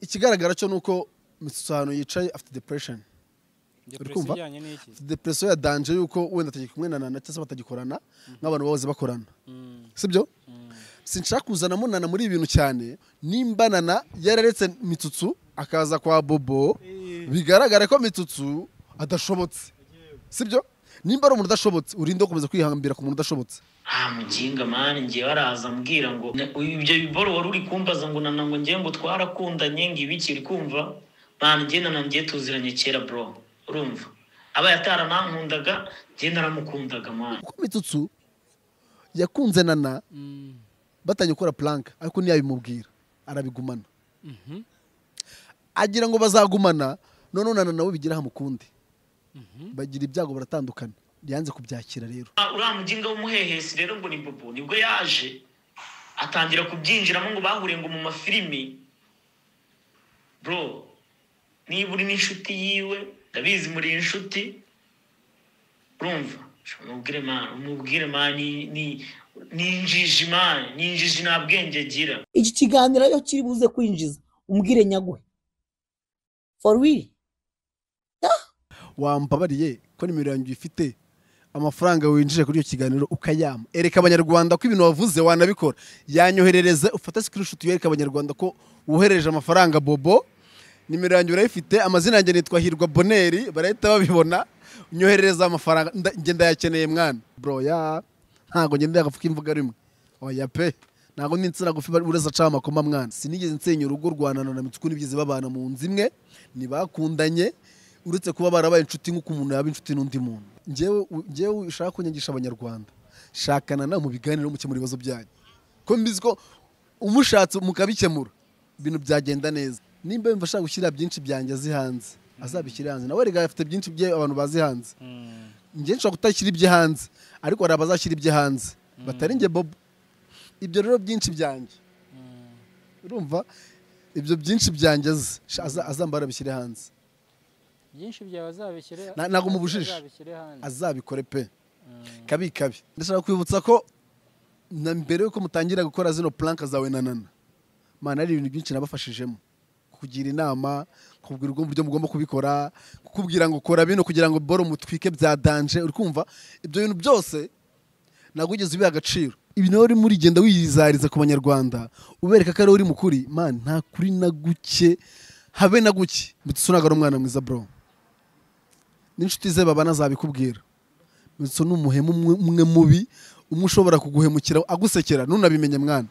Ikigaragara cyo nuko Mitsutsu yicaye afite depression. Depression ijyanye n'iki? Depression ya danger yuko wenda atagikora kumwe na Nana cyangwa batagikorana nk'abantu bahoze bakorana. Sibyo? Sinshaka kuzana Nana muri ibintu cyane, nimba Nana yararetse Mitsutsu akaza kwa Bobo, bigaragara ko Mitsutsu adashobotse. Sibyo? Nimba ari umuntu udashobotse, urinde gukomeza kwihambira ku muntu udashobotse. Ah mujinga man, ngiye baraza mbwira ngo ibyo biboro wari uri kumbaza ngo Nana ngo ngiye ngo twarakundanye ngo ibiki uri kumva, man ngiye Nana ngiye tuziranye kera bro, urumva aba yataranankundaga ngiye naramukundaga man. Kuko Mitsutsu yakunze Nana batanye gukora plank, ariko ntiyabimubwira arabigumana. Agira ngo bazagumana, none Nana nawe bigira hamukundi. Bagira ibyago baratandukana, yanze kubyakira rero. Uriya mujinga w'umuhehesi rero ngo ni Bobo, nibwo yaje atangira kubyinjiramo ngo bahuriye ngo mu mafilimi. Bro, niba uri n'inshuti yiwe, ndabizi muri inshuti, urumva umubwire man, ni injiji man, ni injiji nta bwenge agira. Iki kiganiro yo kiri buze kwinjiza umbwire nyaguhe for real. Wampabariye ko nimero yanjye ifite amafaranga winjije kuri iyo kiganiro ukayama, ereka abanyarwanda ko ibintu wavuze wanabikora, yanyoherereze ufate screenshot yereka abanyarwanda ko wohereje amafaranga Bobo. Nimero yanjye urayifite, amazina yanjye nitwa Hirwa Boneri, barahita babibona, unyoherereza amafaranga nge ndayakeneye mwana. Bro ya ntago ngende yagafuka imvuga rimwe, oya pe ntago n'insina gufi ureza aca amakoma mwana. Sinigeze nsenya urugo rwa Nana na Mitsutsu, nibyize babana mu nzu imwe, ntibakundanye uretse kuba barabaye inshuti nk'uko umuntu yaba inshuti n'undi muntu. Njyewe ushaka kunyigisha abanyarwanda, shakana na mu biganiro mukemura ibibazo byanyu, ko mbizi ko umushatse mukabikemura ibintu byagenda neza. Nimba yumva ashaka gushyira byinshi byanjye azi hanze, azabishyira hanze. Nawe rega afite byinshi bye abantu bazi hanze. Njye nshobora kutashyira ibye hanze, ariko hari abazashyira ibye hanze batari njye Bobo. Ibyo rero byinshi byanjye, urumva ibyo byinshi byanjye azambara bishyire hanze. Byinshi byawe azabishyire, ntago mubujije, azabikore pe. Kabi kabi. Ndashaka kwibutsa ko na mbere yuko mutangira gukora zino plank zawe na Nana, man ari ibintu byinshi nabafashijemo, kugira inama, kubwira uburyo mugomba kubikora, kukubwira ngo kora bino kugira ngo boro mutwike bya danger, uri kumva ibyo bintu byose nagugeze ubiha agaciro. Ibintu uri muri genda wiyizariza ku banyarwanda ubereka ko ari uri mukuri, man nta kuri na guke habe na guke. Mitsutsu ntago ari umwana mwiza bro, n'inshuti ze babana azabikubwira. Mitsutsu ni umuhemu umwe mubi, umwe ushobora kuguhemukira agusekera ntunabimenye mwana.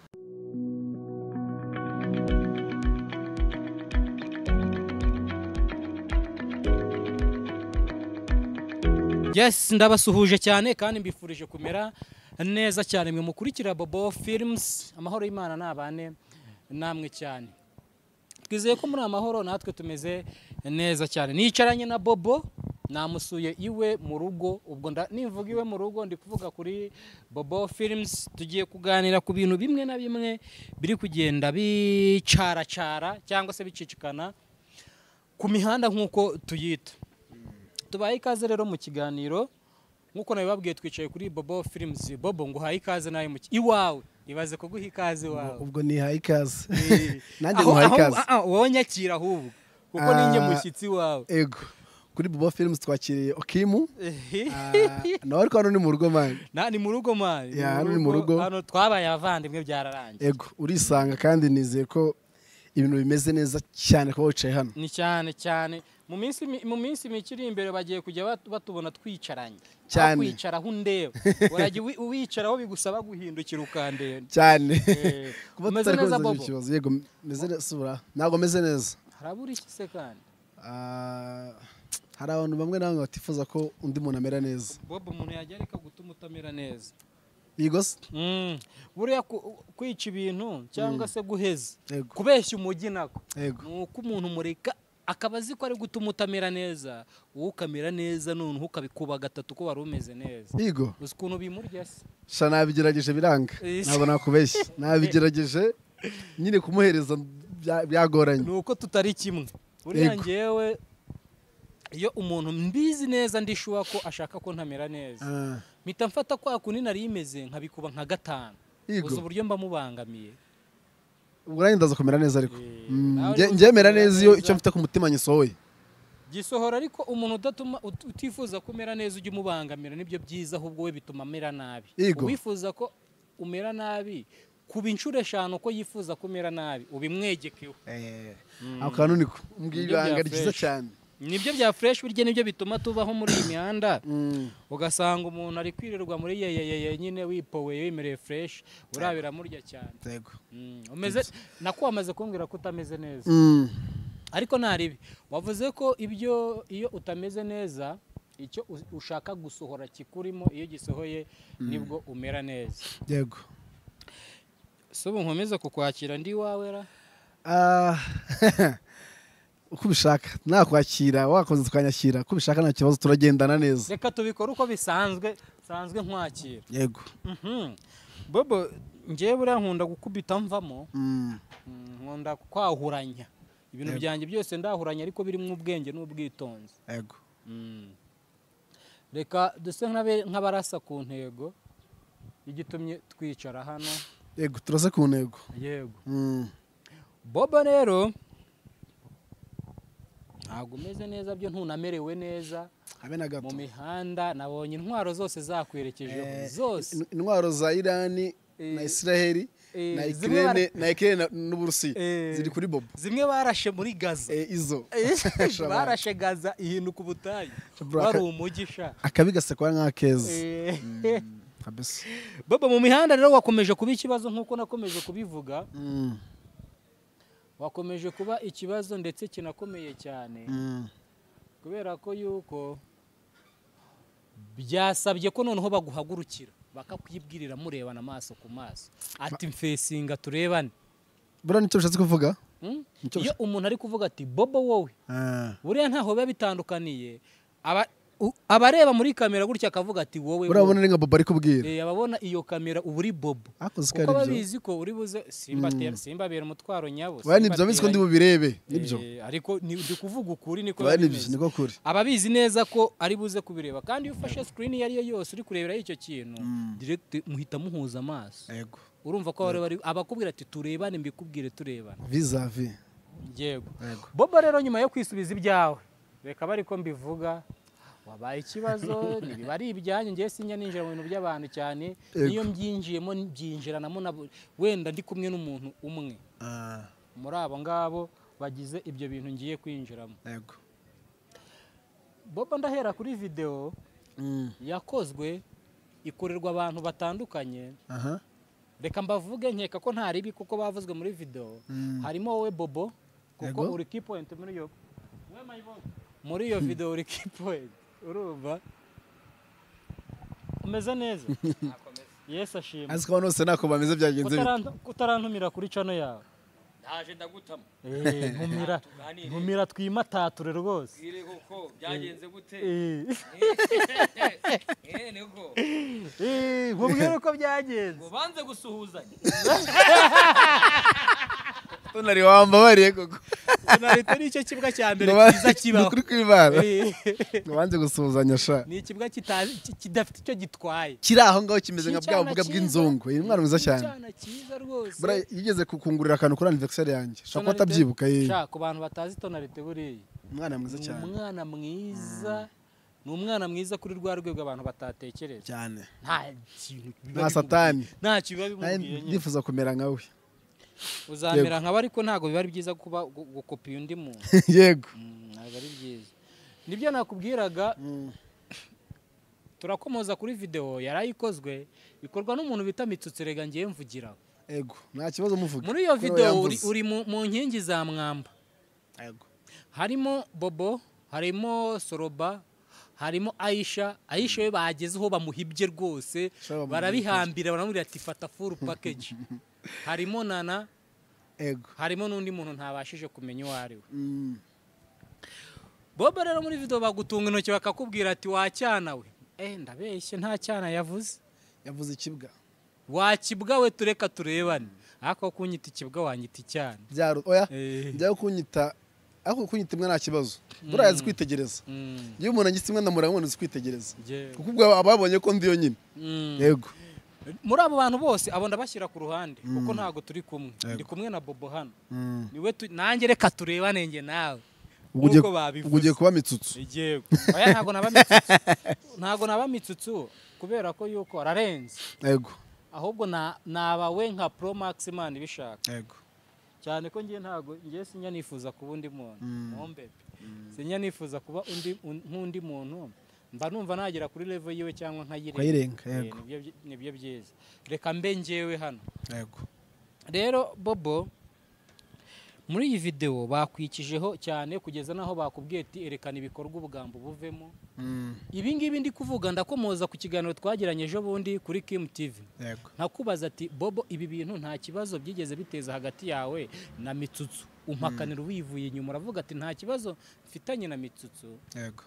Yes, ndabasuhuje cyane kandi mbifurije kumera neza cyane mwe mukurikira Bobo Films. Amahoro y'Imana nabane namwe cyane. Twizeye ko muri amahoro natwe tumeze neza cyane. Nicaranye na Bobo, namusuye iwe mu rugo. Ubwo nimvuga iwe mu rugo ndi kuvuga kuri Bobo Films. Tugiye kuganira ku bintu bimwe na bimwe biri kugenda bicaracara cyangwa se bicicikana ku mihanda nkuko tuyita. Tubaye ikaze rero mu kiganiro nkuko nabibabwiye, twicaye kuri Bobo Films. Bobo ngo uhaye ikaze nawe mu iwawe, ibaze kuguha ikaze iwawe. Ubwo nihaye ikaze nanjye nguhaye ikaze. Wowe nyakira ahubwo kuko ninjye mushyitsi wawe. Ego, kuri Bobo Films twakiriye Okimu. Nawe ariko hano ni mu rugo man. Na ni mu rugo man. Ya hano ni mu rugo. Hano twabaye abavandimwe byararangiye. Ego, urisanga kandi nizeye ko ibintu bimeze neza cyane kuba wicaye hano. Ni cyane cyane. Mu minsi mikiri imbere bagiye kujya batubona twicaranye. Cyane. Kwicaraho ndeba. Warajye uwicaraho bigusaba guhindukira ukandenda. Cyane. Kuba tutari neza Bobo. Yego, meze neza subura. Ntago meze neza. Harabura iki se kandi? Hari abantu bamwe na bamwe batifuza ko undi muntu amera neza. Bobo umuntu yajya areka gutuma utamera neza. Yego se? Buriya kwica ibintu cyangwa se guheza. Kubeshya umujyi nako. Nuko umuntu mureka akaba azi ko ari gutuma utamera neza, wowe ukamera neza none ukabikuba gatatu ko wari umeze neza. Yego. Uzi ukuntu bimurya se? Sha nabigerageje biranga. Ntabwo nakubeshya. Nabigerageje nyine kumuhereza byagoranye. Nuko tutari kimwe. Buriya njyewe iyo umuntu mbizi neza ndishuwa ko ashaka ko ntamera neza, mpita mfata kwa kundi nari imeze nkabikuba nka gatanu. Uzi uburyo mba mubangamiye. Ubwo nanjye ndaza kumera neza ariko. Nawe uri Njye mera kumera neza iyo neza. icyo mfite ku mutima nyisohoye. Gisohora, ariko umuntu udatuma utifuza kumera neza ujya umubangamira, nibyo byiza, ahubwo we bituma amera nabi. Yego. Uwifuza ko umera nabi kuba inshuro 5 ko yifuza kumera nabi, ubimwegekeho. Ako kantu niko mbwiye, Nibyo bya ibanga ryiza fresh. cyane. Nibyo bya fresh, burya nibyo bituma tubaho muri iyi mihanda, ugasanga umuntu ari kwirirwa muri yeyeyeye nyine, wipoweye, wimereye fresh, buriya biramurya cyane. Yego. Umeze nako wamaze kumbwira ko utameze neza, ariko nta ribi wavuze ko ibyo iyo utameze neza icyo ushaka gusohora kikurimo, iyo gisohoye nibwo umera neza. Yego. Si ubu nkomeza kukwakira ndi iwawe ra? Ah, uko ubishaka nakwakira, wakoze tukanyakira uko ubishaka, nta kibazo, turagendana neza. Reka tubikore uko bisanzwe nsanzwe nkwakira. Yego. Bobo, njyewe buriya nkunda gukubita mvamo. Nkunda kwahuranya ibintu byanjye byose, ndahuranya ariko birimo ubwenge n'ubwitonzi. Yego. Reka duse nk'abarasa ku ntego igitumye twicara hano. Yego, turase ku ntego. Yego. Bobo rero, ntabwo umeze neza byo, ntunamerewe neza. Habe na Mu gato. mihanda nabonye intwaro zose zakwerekejeho zose. Intwaro za Irani na Israheli na Zimwe Ukraine na Ukraine n'Uburusiya ziri kuri Bobo. Zimwe barashe muri Gaza. Izo Barashe Gaza ihinduka ubutayu. Bro, Wari umugisha. Akabi gasekwa nk'akeza kabisa. Bobo, mu mihanda rero wakomeje kuba ikibazo nk'uko nakomeje kubivuga. Wakomeje kuba ikibazo ndetse kinakomeye cyane, kubera ko yuko byasabye ko noneho baguhagurukira bakakwibwirira murebana amaso ku maso, ati mfesinga turebane. Buriya nicyo bishatse kuvuga. Nicyo. Iyo umuntu ari kuvuga ati "Bobo wowe", buriya ntaho biba bitandukaniye, abareba muri kamera gutya akavuga ati "Wowe, Buriya wowe." ubona ari nka Bobo ari kubwira. Ababona iyo kamera uba uri Bobo, Akoze ko kuko ari byo. babizi ko uri buze simbatera, simbabera umutwaro nyabo. Buriya nibyo, abizi ko ndi bubirebe, nibyo. Ariko ndi kuvuga ukuri, niko Buriya biba nibyo. bimeze. Niko kuri. Ababizi neza ko ari buze kubireba, kandi iyo ufashe screen iyo ari yo yose uri kureberaho icyo kintu direct, muhita muhuza amaso. Yego. Urumva ko bari abakubwira ati "Turebane mbikubwire turebane." Vis-a-vis. Yego. Yego. Bobo rero, nyuma yo kwisubiza ibyawe, reka bari ko mbivuga, wabaye ikibazo. Ntibiba ari ibyanyu, ngewe sinjya ninjira mu bintu by'abantu cyane. Yego. Niyo mbyinjiyemo mbyinjiranamo wenda ndi kumwe n'umuntu umwe muri abo ngabo bagize ibyo bintu ngiye kwinjiramo. Yego. Bobo, ndahera kuri videwo yakozwe, ikorerwa abantu batandukanye. Reka mbavuge, nkeka ko nta ribi kuko bavuzwe muri videwo. Harimo wowe Bobo, kuko uri key point muri iyo videwo, uri key point. Urumva umeze neza, Yesu ashimwe. Azi ko abantu bose ntako bameze, byagenze bite? Kutarantumira kuri channel yawe? Ndaje ndagutama. Ntumira. Tuganire. Ntumira twimatature rwose. Bwire koko byagenze gute? Niko. Nkubwire uko byagenze. Ngo banze gusuhuzanya. Tonari, wambabariye koko. Tonalite nicyo kibwa cya mbere Ngo cyiza ni kibaho. ukuri kw'Imana. Ngo banze gusuhuzanya sha. Ni ikibwa kidafite icyo gitwaye. Kiri aho ngaho kimeze nka bwa Icyana buga cyiza. bw'inzungu. Uyu mwana mwiza cyane. Icyana cyiza rwose. Buriya yigeze kukungurira akantu kuri anniversaire yanjye, ushobora kuba Tonalite- atabyibuka ye. Sha, ku bantu batazi Tonalite, buriya Umwana mwiza ni cyane. umwana mwiza, ni umwana mwiza kuri rwa rwego abantu batatekereza. Cyane. Nta kintu biba Nta satani. Nta kintu biba Nanjye bimubwiye nyine. ndifuza kumera nka we. Uzamera nkawe, ariko ntabwo biba ari byiza kuba gukopiya undi muntu. Yego. Ntabwo ari byiza, nibyo nakubwiraga. Turakomoza kuri videwo yarayikozwe, ikorwa n'umuntu bita Mitsutsi. Rega ngiye mvugiraho. Yego, nta kibazo, muvuga. Muri iyo Kuko videwo uri, yamvuze. uri mu nkingi za mwamba. Yego. Harimo Bobo, harimo Soroba, harimo Aisha. Aisha we bagezeho bamuhibye rwose. Sha, bamuhibye. Barabihambira, baramubwira ati "Fata full package." Harimo Nana. Yego. Harimo n'undi muntu ntabashije kumenya uwo ari we. Bobo rero, muri video bagutunga intoki bakakubwira ati "Wacyana we." Ndabeshye? Nta cyana yavuze. Yavuze ikibwa. "Wakibwa we, tureka turebane." Ariko kunyita ikibwa wanyita icyana. Byaro oya. Njyaho kunyita, ariko kunyita imwe nta kibazo, buriya azi kwitegereza. Iyo umuntu agise imwe ndamureba nk'umuntu uzi kwitegereza, kuko ubwo aba yabonye ko ndi yo nyine. Yego. Muri abo bantu bose abo ndabashyira ku ruhande kuko ntago turi kumwe, ndi kumwe na Bobo hano. Niwe nanjye reka turebane njye nawe. Ubwo ugiye kuba Mitsutsu. Yego. Oya ntago naba Mitsutsu. Ntago naba Mitsutsu kubera ko yuko ararenze. Yego. Ahubwo naba we nka Pro Max man ibishaka. Yego. Cyane ko ngiye ntago ngiye sinya nifuza kuba undi muntu. Mombebe. Sinya nifuza kuba undi nkundi muntu. Mba numva nagera kuri level yiwe cyangwa nkayirenga. Yego. Nibyo byiza. Reka mbe ngewe hano. Yego. Rero Bobo muri iyi video bakwikijeho cyane kugeza naho bakubwiye ati erekana ibikorwa ubugambo buvemo. Ibi ngibi ndi kuvuga ndakomoza ku kiganiro twagiranye ejo bundi kuri Kim TV. Yego. Nkakubaza ati Bobo ibi bintu nta kibazo byigeze biteza hagati yawe na Mitsutsu. Umpakanira wivuye inyuma uravuga ati nta kibazo mfitanye na Mitsutsu. Yego.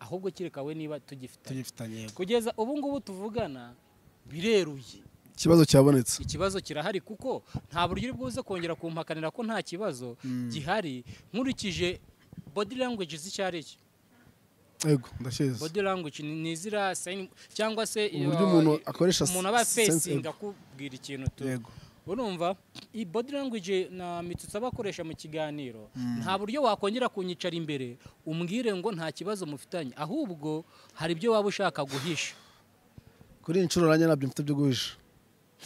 Ahubwo kireka we niba tugifitanye. Yego. Kugeza ubu ngubu tuvugana bireruye. Ikibazo cyabonetse. Ikibazo kirahari kuko nta buryo uri bwuze kongera kumpakanira ko nta kibazo gihari nkurikije body language z'icyariki. Yego, ndashize. Body language ni zira sign cyangwa se uburyo umuntu akoresha umuntu aba facing akubwira ikintu tu. Yego. Urumva i body language na Mitsutsu abakoresha mu kiganiro nta buryo wakongera kunyicara imbere umbwire ngo nta kibazo mufitanye ahubwo hari ibyo waba ushaka guhisha. Kuri inshuro ranye nabyo mfite byo guhisha.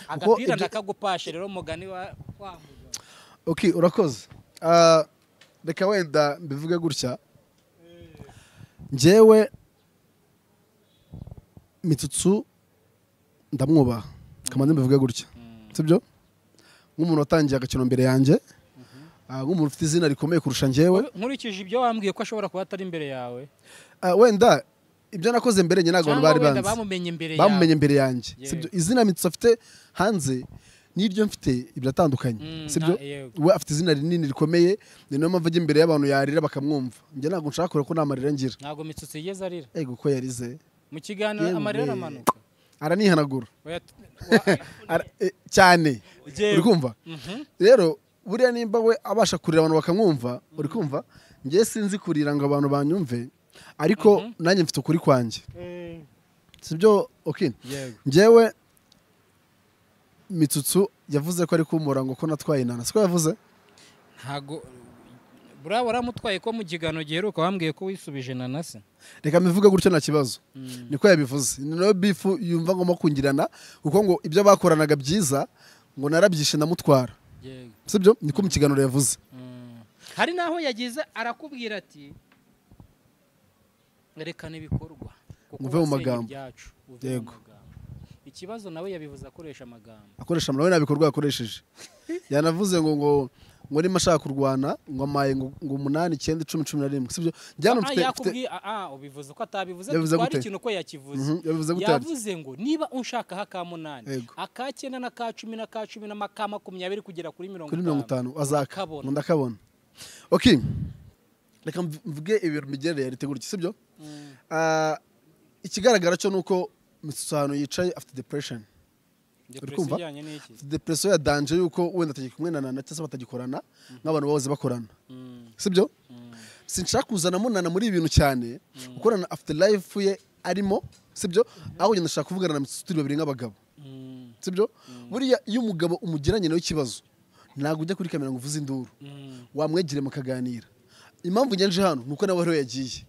Agapira ndakagupashe rero mugani wa Okay, urakoze. Reka wenda mbivuge gutya. Njyewe Mitsutsu ndamwubaha. Kamanzi mbivuge gutya. Sibyo? Nk'umuntu watangiye agakino mbere yanjye, nk'umuntu ufite izina rikomeye kurusha njyewe. Nkurikije ibyo wambwiye ko ashobora kuba atari imbere yawe. Wenda ibyo nakoze mbere njye ntago bari banzi. Bamumenye imbere yanjye. Sibyo? Izina Mitsutsu afite hanze n'iryo mfite ibiratandukanye. Sibyo? We afite izina rinini rikomeye, ni nayo mpamvu ajya imbere y'abantu yarira bakamwumva. Njye ntago nshaka ko namarira ngira. Ntago Mitsutsu yigeze arira. Ego ko yarize. Mu kiganiro amarira aramanuka. Aranihanagura. Cyane. Uri kumva? Rero buriya nimba we abasha kurira abantu bakamwumva, uri kumva? Njye sinzi kurira ngo abantu banyumve. Ariko nanjye mfite ukuri kwanjye. Sibyo? Okay. Njyewe Mitsutsu yavuze ko ari kumura ngo ko natwaye inana. Siko yavuze? Ntago bura waramutwaye ko mu kiganiro giheruka wambwiye ko wisubije nanase. Reka mivuge gutyo nta kibazo. Niko yabivuze. Ni nayo bifu yumva ngomba kungirana kuko ngo ibyo bakoranaga byiza ngo narabyishe ndamutwara. Yego. Sibyo? Niko mu kiganiro yavuze. Hari naho yagize arakubwira ati erekana ibikorwa uve mu magambo. Yego. Ikibazo nawe yabivuze akoresha amagambo. Akoresha nawe nabikorwa yakoresheje. Yanavuze ngo ngo nima ashaka kurwana ngo amaye ngo 8 9 10 11. Sibyo? Njyana mfite yakubwiye ubivuze ko atabivuze twari ikintu ko yakivuze. Yavuze ngo niba unshaka haka 8 aka 9 na ka 10 na ka 10 na ka 20 kugera kuri 50 azakabona. Ndakabona. Okay. Reka mvuge ibintu migerere yaritegura iki, sibyo? Ikigaragara cyo nuko Mitsutsu hano yicaye afite depression. Depression ijyanye n'iki? Depression ya danger yuko wenda atagikumwe na Nana cyangwa batagikorana nk'abantu bahoze bakorana. Sibyo? Sinshaka kuzana Nana muri ibintu cyane gukorana afite life ye arimo, sibyo? Aho ngenda ndashaka kuvugana na Mitsutsu turi babiri nk'abagabo. Sibyo? Buriya iyo umugabo umugiranye nawe ikibazo ntago ujya kuri kamera ngo uvuze induru. Wamwegere mukaganira. Impamvu ngenje hano nuko nawe ariho yagiye.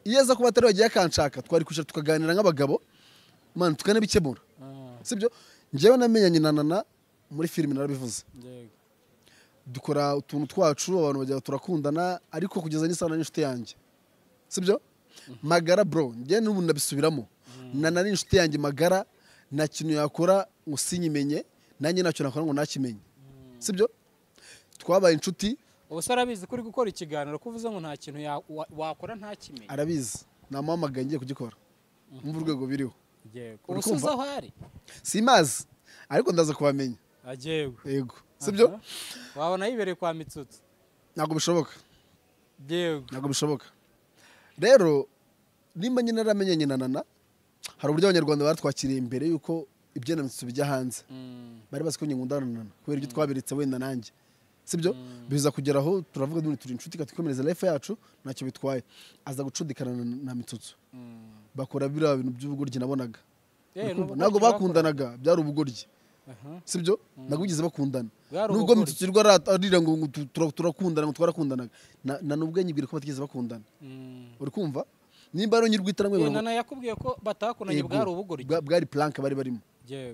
Iyo aza kuba atari yagiye akanshaka twari kwicara tukaganira nk'abagabo man tukanabikemura. Sibyo? Njyewe namenyanye na Nana muri filime narabivuze. Dukora utuntu twacu abantu bajya turakundana ariko kugeza n'isana n'inshuti yanjye. Sibyo? Magara bro, njye n'ubu ndabisubiramo. Nana ni inshuti yanjye magara nta kintu yakora ngo sinyimenye nanjye ntacyo nakora ngo nakimenye. Sibyo? Twabaye inshuti. Ubuse arabizi kuri gukora ikiganiro kuvuze ngo nta kintu wakora ntakimenye. Arabizi. Namuhamagaye ngiye kugikora. Umva urwego biriho. Yego. Ubusuza aho ari? Simazi. Ariko ndaza kubamenya. Ajyego. Yego. Sibyo? Wabona yibereye kwa Mitsutsu. Ntabwo bishoboka. Yego. Ntabwo bishoboka. Rero nimba nyine naramenyanye na Nana hari uburyo abanyarwanda baratwakiriye imbere yuko ibyo na Mitsutsu bijya hanze. Bari bazi ko nkundana na Nana kubera ibyo twaberetse wenda nanjye. Sibyo? Biza kugera aho turavuga none turi inshuti katikomereza life yacu ntacyo bitwaye. Aza gucudikana na Mitsutsu. Bakora biriya bintu by'ubugoryi nabonaga. Ntabwo bakundanaga, byari ubugoryi. Sibyo? Ntabwo bigeze bakundana. Nubwo Mitsutsu arira ngo turakundana ngo twarakundanaga. Na nubwo nyibwira ko batigeze bakundana. Uri kumva? Nimba ari nyirwitara mwe ngo Nana yakubwiye ko batakundanye bwari ubugoryi. Bwari plank bari barimo.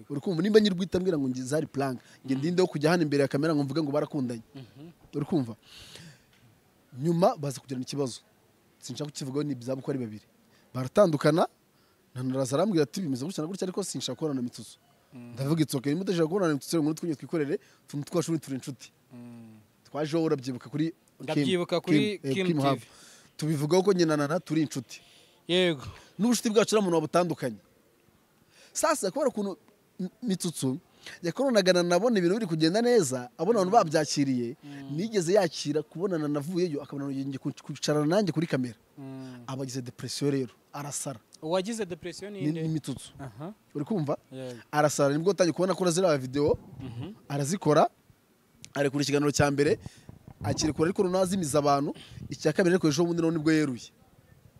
Uri kumva nimba nyirwita mbwira ngo zari plank, nge ndinde wo kujya hano imbere ya kamera ngo mvuge ngo barakundanye. Uri kumva? Nyuma baza kugirana ikibazo. Sinshaka kukivugaho ni byabo ko ari babiri. Baratandukana. Naraza arambwira ati bimeze gutya na gutya ariko sinshaka kubonana na Mitsutsu. Ndavuga it's okay, nimba udashaka kubonana na Mitsutsu ngo twinye twikorere tuntu twacu turi inshuti. Twaje wowe urabyibuka kuri ndabyibuka kuri Kim TV. Tubivugaho ko nyina na turi inshuti. Yego. N'ubucuti bwacu n'umuntu wabutandukanye. Sasa kubera ukuntu Mitsutsu yakoronagana nabona ibintu biri kugenda neza, abona abantu babyakiriye, nigeze yakira kubonana navuyeyo akabona ngiye kwicarana nanjye kuri kamera. Abagize depression rero arasara. Uwagize depression ni inde? Ni Mitsutsu. Uri kumva? Arasara nibwo tangiye kubona ko ziriya video arazikora, arekura ikiganiro cya mbere akirekura ariko runazimiza abantu, icya kabiri ariko ejo bundi nibwo yeruye.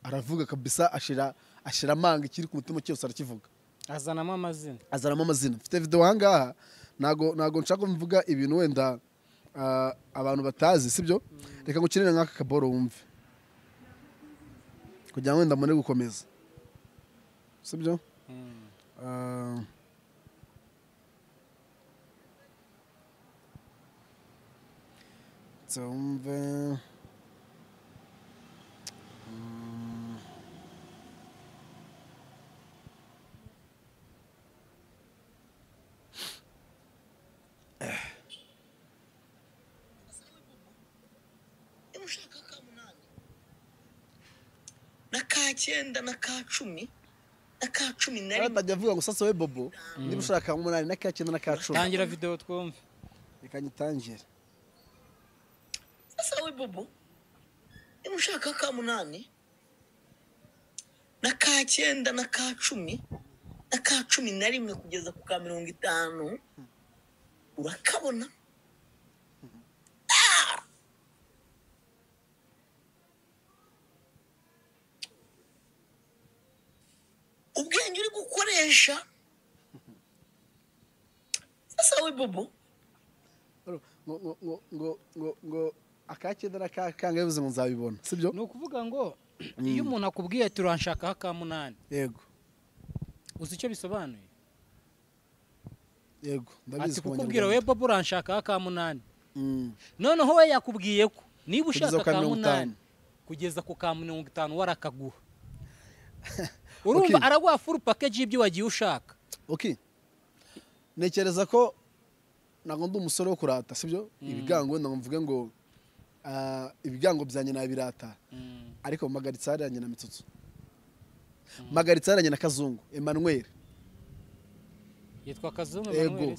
Aravuga kabisa ashira amanga ikiri ku mutima cyose arakivuga. Azanamo amazina. Azanamo amazina. Mfite video ahangaha nago nshaka mvuga ibintu wenda abantu batazi, sibyo? Reka ngukinire nk'aka kaboro wumve. Kugira ngo wenda mbone gukomeza. Sibyo? Wumve. Na ka 9 na ka 10 na ka 11. Atajya avuga ngo sasa we Bobo niba ushaka 8 na ka 9 na ka 10. Tangira video twumve. Reka nyitangire. Sasa we Bobo niba ushaka ka 8 na ka 9 na ka 10 na ka 11 kugeza ku ka 50 urakabona. Ubwenge uri gukoresha. Sasa we Bobo ngo ngo ngo ngo ngo akakenda nakanga bivuze ngo nzabibona, sibyo? Ni ukuvuga ngo iyo umuntu akubwiye ati uranshaka aka 8. Yego. Uzi icyo bisobanuye? Yego, ndabizi ko kukubwira we Bobo uranshaka aka 8. Noneho we yakubwiye ko niba ushaka ka 8 kugeza ku ka 50 warakaguha. Urumva araguha full package y'ibyo wagiye ushaka. Okay. Nekereza ko nago ndi umusore wo kurata, sibyo? Ibigango ndamvuge mvuge ngo ibigango byanye nabirata. Ariko magaritsa yaranye na Mitsutsu. Magaritsa yaranye na Kazungu Emmanuel. Yitwa Kazungu Emmanuel.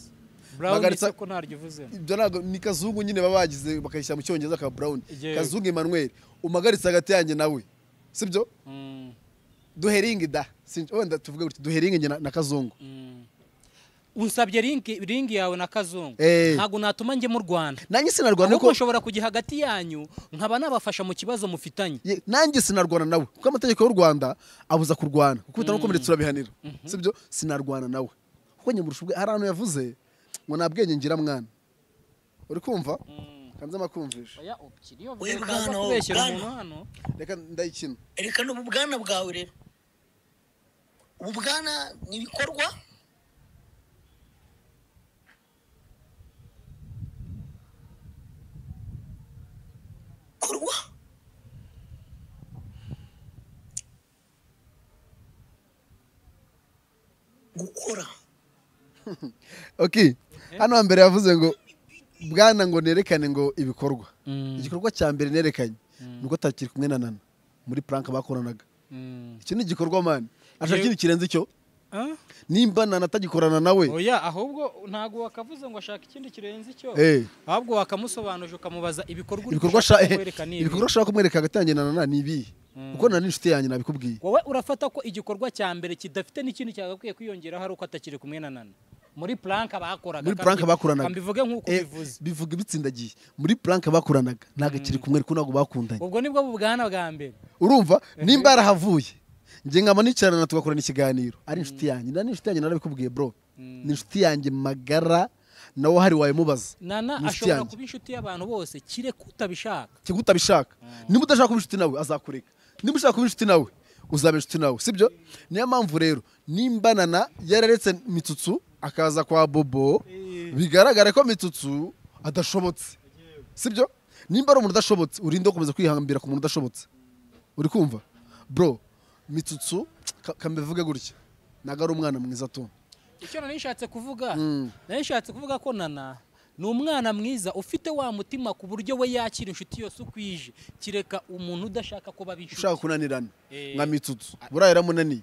Brown magaritsa ko ntaryo uvuze. Ibyo nago ni Kazungu nyine babagize bakayishyira mu cyongereza ka Brown. Kazungu Emmanuel umagaritsa hagati yanjye nawe. Sibyo? Duheringi da. Wenda tuvuge gutya duheringi na Kazungu. Unsabye ringi yawe na Kazungu. Ntago natuma nge mu Rwanda. Nanjye sinarwana ko nshobora kujya hagati yanyu nkaba nabafasha mu kibazo mufitanye. Nanjye sinarwana nawe kuko amategeko y'u Rwanda abuza kurwana. Kuko bitanokomeretse urabihanira. Sibyo? Sinarwana nawe. Kuko nyamurusha ubwe hari ahantu yavuze ngo nabwenge ngira mwana. Uri kumva? Kanze makumvisha. Oya opkiriyo kubeshyira umuntu hano. Reka ndayikina. Reka n'ubu bwana bwawe rero. Ubu bwana ni ibikorwa korwa gukora. Okay. Hano mbere yavuze ngo bwana ngo nerekane ngo ibikorwa. Igikorwa cya mbere nerekanye nuko takiri kumwe na Nana muri prank bakoranaga. Iki ni igikorwa man. Ashaka ikindi kirenze icyo? Nimba Nana atagikorana nawe. Oya ahubwo ntago wakavuze ngo ashaka ikindi kirenze icyo. Ahubwo wakamusobanuje ukamubaza ibikorwa ibikorwa ushaka kumwereka hagati na Nana ni ibihe. Kuko Nana ni inshuti yanjye nabikubwiye. Wowe urafata ko igikorwa cya mbere kidafite n'ikindi cyagakwiye kwiyongeraho ari uko atakiri kumwe na Nana. Muri prank bakoraga. Muri prank bakoranaga. Mbivuge nkuko bivuze. Bivuga bitsindagiye. Muri prank bakoranaga ntago akiri kumwe ariko ntago bakundanye. Ubwo nibwo bubwana bwa mbere. Urumva nimba yarahavuye Njye nkaba nicarana tugakorana ikiganiro ari inshuti yanjye. Nana inshuti yanjye, narabikubwiye bro, ni inshuti yanjye magara, nawe hari wayimubaza. Nana Ni inshuti ashobora yanjye. kuba inshuti y'abantu bose kireka utabishaka. Cyangwa utabishaka. Niba udashaka kuba inshuti nawe azakureka, niba ushaka kuba inshuti nawe uzaba inshuti nawe, sibyo? Niyo mpamvu rero nimba Nana yararetse Mitsutsu akaza kwa Bobo, bigaragara ko Mitsutsu adashobotse, sibyo? Nimba ari umuntu udashobotse, urinde gukomeza kwihambira ku muntu udashobotse. Uri kumva bro? Mitsutsu kambivuge gutya, ntabwo ari umwana mwiza tu. Icyo nari nshatse kuvuga, nari nshatse kuvuga ko Nana ni umwana mwiza ufite wa mutima ku buryo we yakira inshuti yose uko ije, kireka umuntu udashaka ko baba inshuti. Ushaka kunanirana Eh. nka Mitsutsu, buriya yaramunaniye.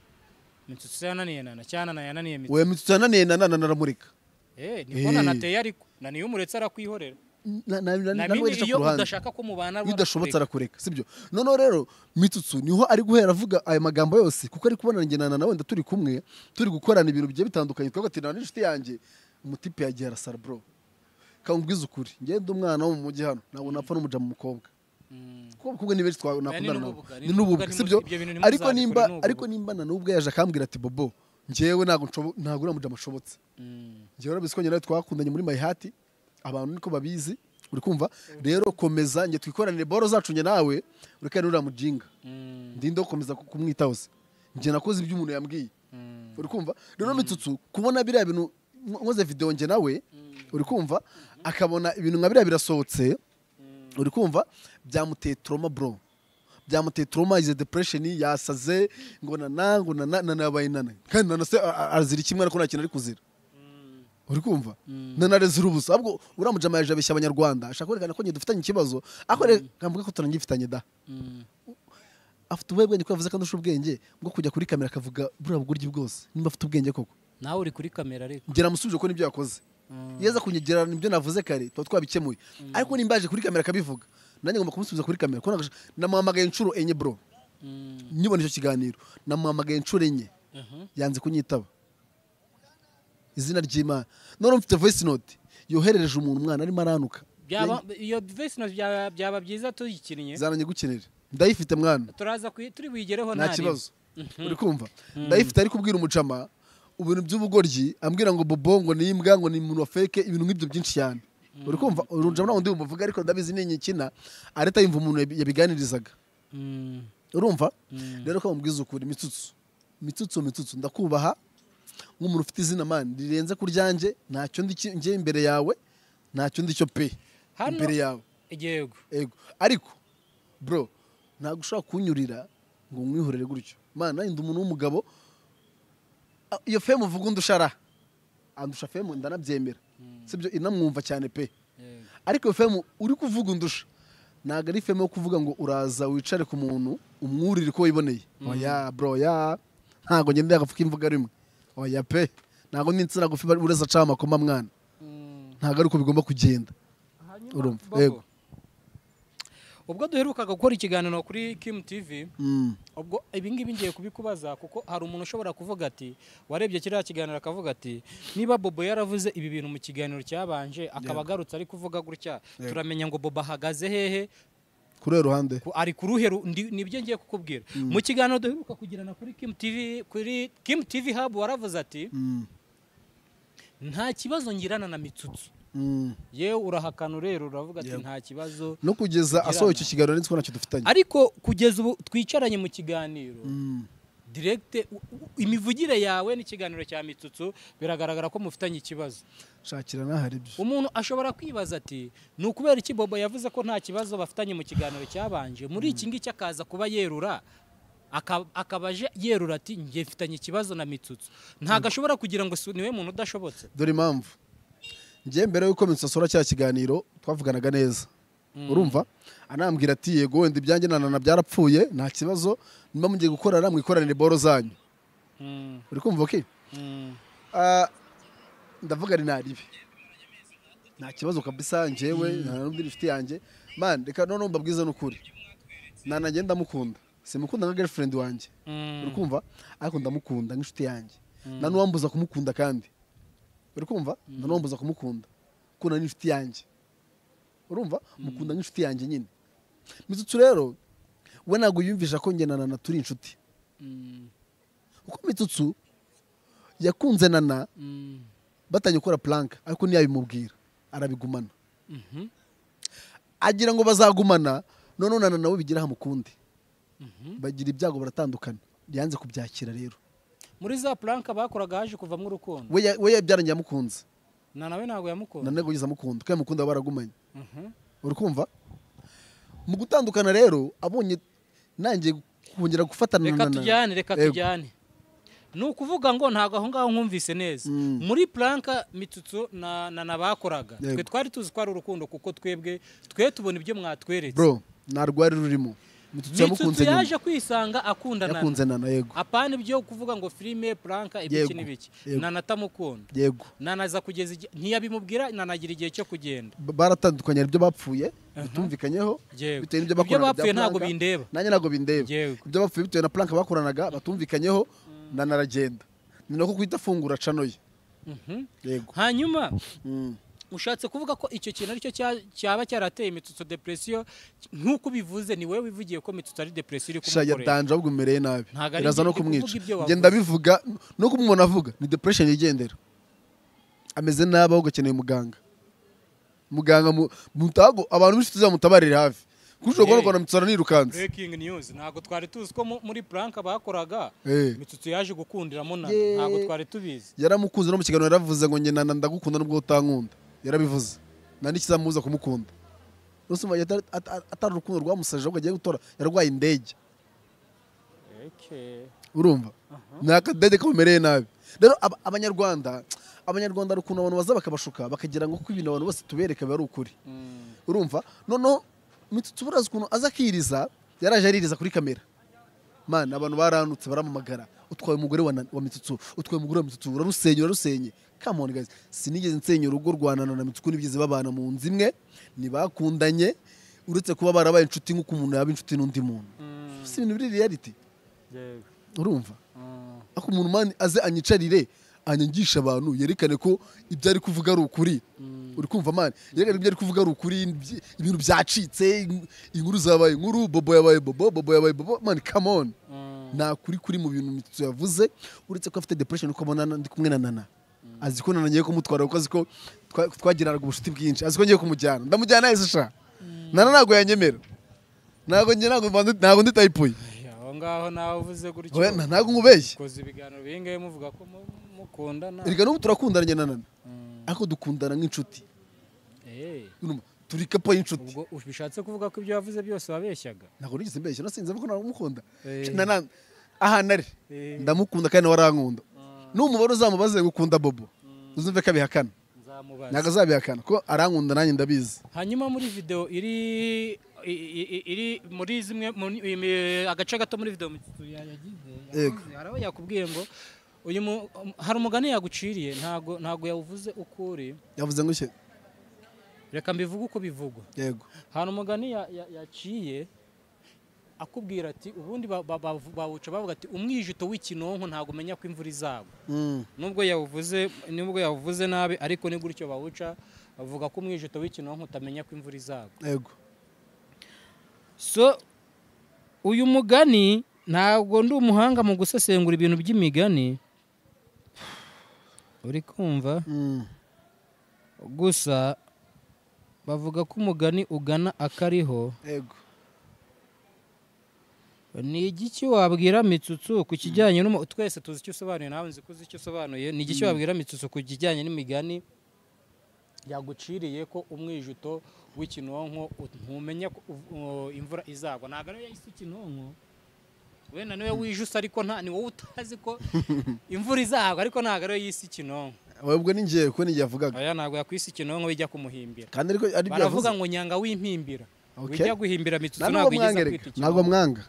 Mitsutsu yananiye Nana cyane, Nana yananiye Mitsutsu. Oya, Mitsutsu yananiye Nana, Nana aramureka. Niko Eh. Nana ateye, ariko Nana iyo umuretse arakwihorera. Na Na nawe mimi yica ku iyo ruhande. udashaka ko mubana Iyo udashobotse arakureka. arakureka, sibyo? Noneho rero Mitsutsu niho ari guhera avuga aya magambo yose, kuko ari kubona njye na Nana wenda turi kumwe, turi gukorana ibintu bigiye bitandukanye, twavuga ati Nana n'inshuti yanjye. Umutipe yagiye arasara bro. Kamubwiza ukuri, njye ndi umwana wo mu mujyi hano, ntabwo napfa n'umuja mu mukobwa, kuko abakobwa ni benshi nakundana nabo. N'ububwa, ni n'ububwa, sibyo? ibyo bintu Ariko ntimuzabikore, nimba ni ububwa. Ariko nimba Nana ubwe yaje akambwira ati Bobo, njyewe ntabwo ntabwo uriya muja mushobotse, njyewe urabizi ko njye nawe twakundanye muri My Heart, abantu niko babizi, uri kumva? Rero komeza njye twikoranire boro zacu njye nawe, ureke n'uriya mujinga, ndinde gukomeza kumwitaho se, njye nakoze ibyo umuntu yambwiye. Uri kumva? Rero Mitsutsu kubona biriya bintu, nkoze video njye nawe, uri kumva, akabona ibintu nka biriya birasohotse, uri kumva, byamuteye trauma bro, byamuteye trauma, ize depression, yasaze ngo Nana, ngo Nana, Nana yabaye Nana, kandi Nana se azira kimwe, ariko nta kintu ari kuzira. Uri kumva? Nana arezira ubusa. Ahubwo uriya mujama yaje abeshya abanyarwanda, ashaka kwerekana ko njye dufitanye ikibazo, ariko reka mvuge ko turanagifitanye da. Afite ubuhe bwenge ko yavuze ko andusha ubwenge bwo kujya kuri kamera akavuga buriya bugoryi bwose, nimba afite ubwenge koko? Nawe uri kuri kamera ariko. Njye namusubije ko nibyo yakoze, iyo aza kunyegera nibyo navuze kare tuba twabikemuye, ariko nimba yaje kuri kamera akabivuga, nanjye ngomba kumusubiza kuri kamera, kuko namuhamagaye inshuro 4 bro. Nyibona icyo kiganiro namuhamagaye inshuro 4, yanze kunyitaba, izina ry'Imana. None mfite voice note yoherereje umuntu, umwana arimo aranuka. Byaba iyo voice note byaba byiza tuyikinnye. Zananye gukenera, ndayifite mwana. Turaza turi buyigereho. Nta kibazo. Uri kumva? Ndayifite, ari kubwira umucama ibintu by'ubugoryi, ambwira ngo Bobo ngo ni imbwa, ngo ni umuntu wa fake, ibintu nk'ibyo byinshi cyane. Uri kumva? Urunjama ntabwo ndi bumuvuge, ariko ndabizi ni inyikina areta yumva umuntu yabiganirizaga. Urumva rero ko mubwiza ukuri, Mitsutsu, Mitsutsu, Mitsutsu, ndakubaha nk'umuntu ufite izina man rirenze ku ryanjye, ntacyo ndi njye imbere yawe, ntacyo ndi cyo pe Hano- imbere yawe. Yego. Ego, ariko bro ntabwo ushobora kunyurira ngo nkwihorere gutyo man, nanjye ndi umuntu w'umugabo. Iyo fame uvuga undusha ra, andusha fame ndanabyemera, sibyo? Inamwumva cyane pe. Yego. Ariko iyo fame uri kuvuga undusha ntabwo ari fame yo kuvuga ngo uraza wicare ku muntu umwurire uko wiboneye. Oya bro, ya ntabwo ngenda yagafuka imvuga rimwe, oya pe, ntabwo n'insina gufi uretse aca amakoma mwana, ntabwo ari uko bigomba kugenda. Hanyuma, Urumva? Bobo, Yego. ubwo duherukaga gukora ikiganiro kuri Kim TV, ubwo ibi ngibi ngiye kubikubaza kuko hari umuntu ushobora kuvuga ati warebye kiriya kiganiro akavuga ati niba Bobo yaravuze ibi bintu mu kiganiro cyabanje akaba agarutse ari kuvuga gutya, turamenya ngo Bobo ahagaze hehe? Kuri uruhe ruhande? Ari ku ruhe nibyo ngiye kukubwira. Mu kiganiro duheruka kugirana kuri Kim TV, kuri Kim TV Hub, waravuze ati nta kibazo ngirana na Mitsutsu. Yewe urahakana rero uravuga ati nta kibazo No kugeza tugirana. asohoye icyo kiganiro nzi ko ntacyo dufitanye. Ariko kugeza ubu twicaranye mu kiganiro direct, imivugire yawe n'ikiganiro cya Mitsutsu biragaragara ko mufitanye ikibazo. Shakira n'ahari ibyo. Umuntu ashobora kwibaza ati ni ukubera iki Bobo yavuze ko nta kibazo bafitanye mu kiganiro cyabanje, muri iki ngiki akaza kuba yerura, akaba aje yerura ati njye mfitanye ikibazo na Mitsutsu. Ntabwo ashobora kugira ngo niwe muntu udashobotse. Dore impamvu, njye mbere yuko Mitsutsu asohora cya kiganiro twavuganaga neza, urumva, anambwira ati yego wenda ibyanjye na Nana byarapfuye, nta kibazo, niba mugiye gukorana mwikoranire boro zanyu. Uri kumva? Okay. Ndavuga ari naribi, nta kibazo kabisa, njyewe nta n'undi inshuti yanjye man. Reka noneho mbabwize n'ukuri, Nana njye ndamukunda, simukunda nka girlfriend wanjye, uri kumva, ariko ndamukunda nk'inshuti yanjye, nta n'uwambuza kumukunda kandi, uri kumva, nta n'uwambuza kumukunda kuko nari inshuti yanjye, urumva, mukunda nk'inshuti yanjye nyine. Mitsutsu rero we ntabwo yumvisha ko njye na Nana turi inshuti. Uko Mitsutsu yakunze Nana batangiye gukora plank, ariko ntiyabimubwira, arabigumana. Agira ngo bazagumana, none Nana nawe bigira hamukunde. Bagira ibyago baratandukana, yanze kubyakira rero. Muri za plank bakoraga haje kuvamo urukundo. We yabyaranye yamukunze. Nana we ntago yamukunda. Nana yigeze amukunda, kandi mukunda baragumanye. Uri kumva? Mu gutandukana rero abonye nanjye kongera gufatana na Nana. Reka tujyane. Ni ukuvuga ngo ntago aho ngaho nkumvise neza. Muri planka Mitsutsu na Nana bakoraga, twe twari tuzi ko ari urukundo kuko twebwe twe tubona ibyo mwatweretse. Bro, narwari rurimo. Mitsutsu yamukunze nyuma. Yaje kwisanga akunda Nana. Yakunze Nana, yego. Apana ibyo kuvuga ngo filime planka ibiki n'ibiki. Nana atamukunda. Yego. Nana aza kugeza ntiyabimubwira, Nana agira igihe cyo kugenda. Baratandukanye ibyo bapfuye bitumvikanyeho bitewe n'ibyo bakoranaga. Ibyo bapfuye ntago bindeba. Nanjye ntago bindeba. Ibyo bapfuye bitewe na planka bakoranaga batumvikanyeho, Nana aragenda. Ni nako kwita fungura cano ye. Yego. Hanyuma ushatse kuvuga ko icyo kintu aricyo cyaba cyarateye Mitsutsu depression, nkuko bivuze ni wewe wivugiye ko Mitsutsu ari depression iri kumukorera. Sha yadanje ahubwo umereye nabi. Iraza no kumwica. Ngenda bivuga no kumubona avuga ni depression yigendera. Ameze nabi ahubwo akeneye muganga. Muganga mutago abantu b'inshuti zamutabarira hafi. Kujo gukora na Mitsutsu aranirukanze. Breaking news, ntago twari tuzi ko muri plank bakoraga Mitsutsu yaje gukundiramo Nana, ntago twari tubizi. Yaramukunze no mu kiganiro yaravuze ngo njye Nana ndagukunda nubwo utankunda. Yarabivuze. Nani kizamuza kumukunda. Rusumva atari urukundo rwamusaje ahubwo agiye gutora yarwaye indege. Okay. Urumva? Nakadede kamereye nabi. Rero abanyarwanda rukundo abantu baza bakabashuka bakagira ngo ko ibintu abantu bose tubereka bari ukuri. Urumva? Noneho Mitsutsu burazi ukuntu aza akiriza, yaraje aririza kuri kamera. Man, abantu baranutse baramamagara. Utwaye umugore wa Mitsutsu, utwaye umugore wa Mitsutsu, urarusenye. Come on guys, sinigeze nsenya urugo rwa Nana na Mitsutsu, nibigeze babana mu nzu imwe, ntibakundanye, uretse kuba barabaye inshuti nk'uko umuntu yaba inshuti n'undi muntu. Si ibintu biri reality. Yego. Urumva? Ako umuntu man aze anyicarire, anyangisha abantu, yerekane ko ibyo ari kuvuga ari ukuri. Uri kumva man, yerekane ibyo ari kuvuga ari ukuri, ibintu byacitse, inkuru zabaye inkuru, Bobo yabaye Bobo, Bobo yabaye Bobo, man come on. Nta kuri kuri mu bintu Mitsutsu yavuze, uretse ko afite depression uko abona ndi kumwe na Nana. Azi ko Nana ngiye kumutwara kuko azi ko twagiranaga ubucuti bwinshi, azi ko ngiye kumujyana. Ndamujyana yese sha. Nana ntago yanyemera. Ntago ngiye ntago ndi type ye. Aho ngaho nawe uvuze gutyo. Oya ntago nkubeshye. Koze ibiganiro bingaye muvuga ko mukundana. Erega n'ubu turakundana na Nana. Ariko dukundana nk'inshuti. Turi couple y'inshuti. Ubwo bishatse kuvuga ko ibyo yavuze byose wabeshyaga. Ntago nigeze mbeshya, nasinze ko namukunda. Nana aha nari ndamukunda kandi warankunda. Numubare uzamubaze gukunda Bobo, uzumve ko abihakana. Nzamubaza. Ntago azabihakana ko arankunda nanjye ndabizi. Hanyuma muri video iri muri zimwe agace gato muri video Mitsutsu yagize, haraho yakubwiye ngo uyu hari umugani yaguciriye, ntago yawuvuze ukuri. Yavuze ngo iki? Reka mbivuge uko bivugwa. Yego. Hari umugani yaciye akubwira ati ubundi bawuca bavuga ati umwijuto w'ikinonko ntago umenya ko imvura izagwa. Nubwo yavuze nabi ariko ni gutyo bawuca bavuga ko umwijuto w'ikinonko utamenya ko imvura izagwa. Yego. So uyu mugani ntabwo ndi umuhanga mu gusesengura ibintu by'imigani, uri kumva? Gusa bavuga ko umugani ugana akariho. Yego. Ni igiki wabwira Mitsutsu ku kijyanye n'umu twese tuzi icyo usobanuye, nawe nzi ko uzi icyo usobanuye. Ni igiki wabwira Mitsutsu ku kijyanye n'imigani yaguciriye ko umwijuto w'ikinonko ntumenya ko imvura izagwa? Ntabwo ariyo yahise ikinonko, wenda niwe wijuse ariko nta ni wowe utazi ko imvura izagwa, ariko ntabwo ariyo yise ikinonko. Ubwo ni ngiye ko ni yavugaga. Oya ntabwo yakwise ikinonko bijya kumuhimbira. Kandi ariko ari byo yavuze. Baravuga ngo nyanga wimpimbira. Ujya guhimbira Mitsutsu ntabwo igeze kwita ikinonko. Ntabwo mwanga.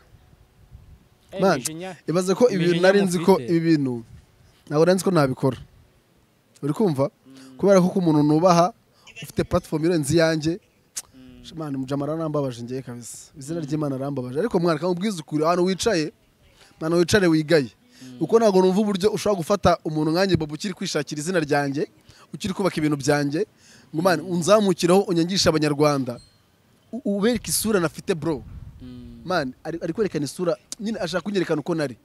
Man, ibaze ko ibintu nari nzi ko ibi bintu ntabwo nari nzi ko nabikora. Uri kumva? Kubera ko umuntu nubaha ufite platform irenze iyanjye. Man, mujamara arambabaje ngiye kabisa. Izina ry'Imana arambabaje. Ariko mwana kamubwiza ukuri, ahantu wicaye, mwana wicare wigaye. Uko ntabwo numva uburyo ushobora gufata umuntu nkanjye Bobo ukiri kwishakira izina ryanjye, ukiri kubaka ibintu byanjye, ngo man unzamukiraho unyangisha abanyarwanda. Ubereka isura nafite bro. Man, ari kwerekana isura nyine ashaka kunyerekana uko nari.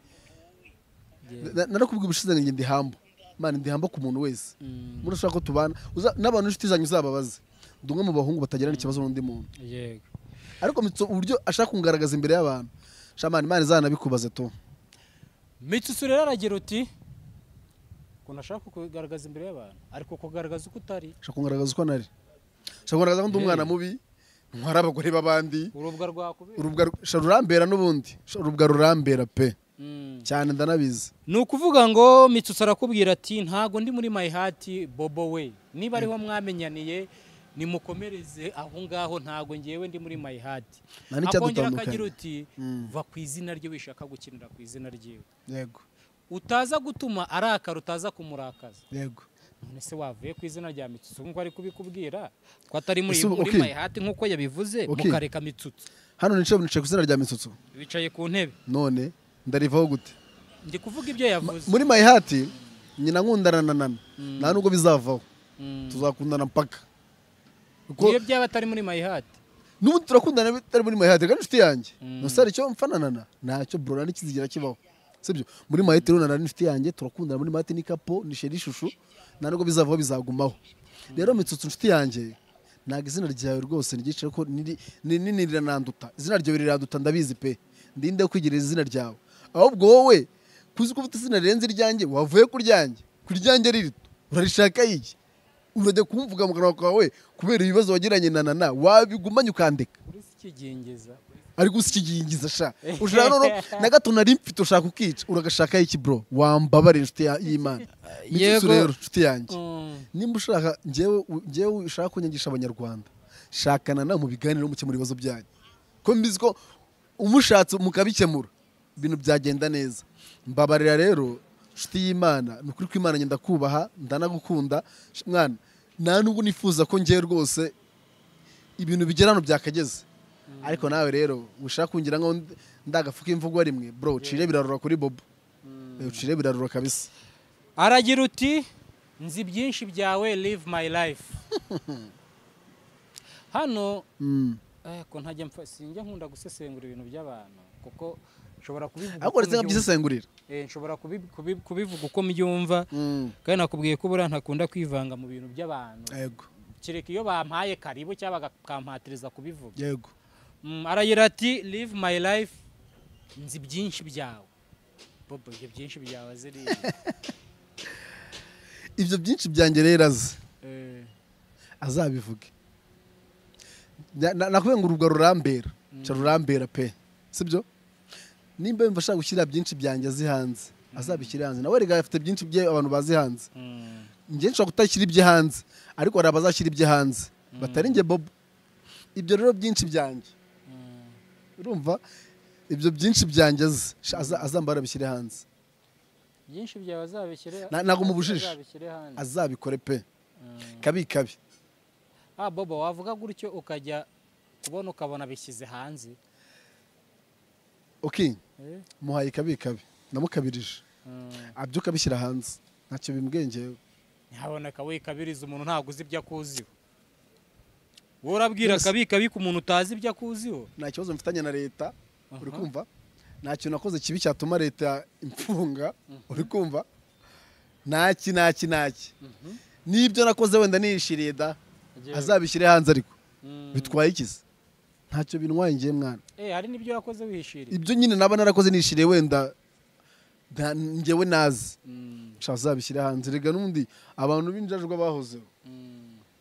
Narakubwiye ubushize ngo ndi hambo. Man, ndi hambo ku muntu wese. Muri ushaka ko tubana n'abantu inshuti zanyu uzababaze. Ndi umwe mu bahungu batagirana ikibazo n'undi muntu. Yego. Ariko Mitsu uburyo ashaka kungaragaza imbere y'abantu. Shamani, Imana izanabikubaze tu. Mitsutsu rero aragira uti ukuntu ashaka kugaragaza imbere y'abantu ariko kugaragaza uko utari. Ashaka kungaragaza uko nari. Ashaka kugaragaza ko ndi umwana mubi, ntwara abagore b'abandi. Urubwa rwakubera. Urubwa rurambera n'ubundi. Urubwa rurambera pe. Cyane ndanabizi. Ni ukuvuga ngo Mitsutsu arakubwira ati ntago ndi muri my heart Bobo we. Niba ariho mwamenyaniye nimukomereze aho ngaho, ntago ngewe ndi muri my heart. Akongera akagira uti va ku izina rye wishaka gukinira ku izina ryiwe. Yego. Utaza gutuma arakara, utaza kumurakaza. Yego. None se wavuye ku izina rya Mitsutsu nkuko ari kubikubwira ko atari muri my heart nkuko yabivuze, mukareka Mitsutsu. Hano nicaye ku izina rya Mitsutsu. Wicaye ku ntebe. None ndarivaho gute? Ndi kuvuga ibyo yavuze. Muri my heart nyina nkundana na Nana. Nta nubwo bizavaho. Tuzakundana mpaka. Niyo byaba atari muri my heart. N'ubu turakundana bitari muri my heart kandi inshuti yanjye. Nusari icyo mfana Nana ntacyo bro nani kizigira kibaho. Sibyo? Muri my heart rero Nana inshuti yanjye turakundana, muri my heart ni kapo ni sheri shushu. Nta nubwo bizavaho bizagumaho. Rero Mitsutsu inshuti yanjye ntago izina ryawe rwose nigicira ko nini rirananduta. Izina ryawe riraduta ndabizi pe. Ndinde kwigereza izina ryawe. Ahubwo wowe kuzi ko ufite izina rirenze iryanjye wavuye kuryanjye. Kuryanjye ririto. Urarishaka iki? Urajya kumvuga mu kanwa kawe kubera ibibazo wagiranye na Nana wabigumanye ukandeka. Uri Ari gusikigingiza sha. Ushaka none na gato nari mfite ushaka ukica uragashaka iki bro? Wambabarira inshuti y'Imana. Mitsutsu rero inshuti yanjye. Nimba ushaka ngewe ushaka kunyangisha abanyarwanda, shakana na mu biganiro mukemura ibibazo byanyu. Ko mbizi ko umushatse mukabikemura ibintu byagenda neza. Mbabarira rero inshuti y'Imana, ni ukuri ko Imana ngenda kubaha ndanagukunda mwana. Nta nubwo nifuza ko ngewe rwose ibintu bigera hano byakageze. Ariko nawe rero ushaka kungira ngo ndagafuka imvugo rimwe bro, ucire birarura kuri Bobo. Ucire birarura kabisa. Aragira uti nzi byinshi byawe, live my life. Hano ko ntajya sinjya nkunda gusesengura ibintu by'abantu kuko nshobora kubivuga. Ariko ndetse nkabyisesengurira. Nshobora kubivuga uko mbyumva kandi nakubwiye ko buriya ntakunda kwivanga mu bintu by'abantu. Yego. Kereka iyo bampaye karibu cyangwa bakampatiriza kubivuga. Yego. Aragira ati live my life, nzi byinshi byawe. Bobo ibyo byinshi byawe ziri. Ibyo byinshi byanjye rero azi. Azabivuge. Nakubwiye ngo urubwa rurambera. Cha rurambera pe. Sibyo? Nimba yumva ashaka gushyira byinshi byanjye azi hanze, azabishyira hanze. Nawe rega afite byinshi bye abantu bazi hanze. Nge nshobora kutashyira ibye hanze, ariko hari abazashyira ibye hanze. Batari nge Bobo. Ibyo rero byinshi byanjye. Urumva ibyo byinshi byanjye azambara bishyire hanze. Byinshi byawe azabishyire. Ntago mubujije. Azabikore pe. Kabi kabi. Bobo wavuga gutyo ukajya kubona ukabona bishyize hanze. Okay. Muhaye kabi kabi. Namukabirije. Abyuka bishyira hanze. Ntacyo bimbwengewe. Ntaboneka we kabiriza umuntu ntago uzi ibyo akuziho. Wowe urabwira kabi kabi ku muntu utazi ibyo akuziho. Nta kibazo mfitanye na leta, uri kumva? Nta kintu nakoze kibi cyatuma leta imfunga, uri kumva? Naki naki naki. Nibyo nakoze wenda nishiriye da. Azabishyire hanze ariko. Bitwaye iki se? Ntacyo bintwaye ngiye mwana. Hari nibyo wakoze wishiriye. Ibyo nyine naba narakoze nishiriye wenda ngewe nazi. Azabishyire hanze rega n'undi abantu b'injajwa bahozeho.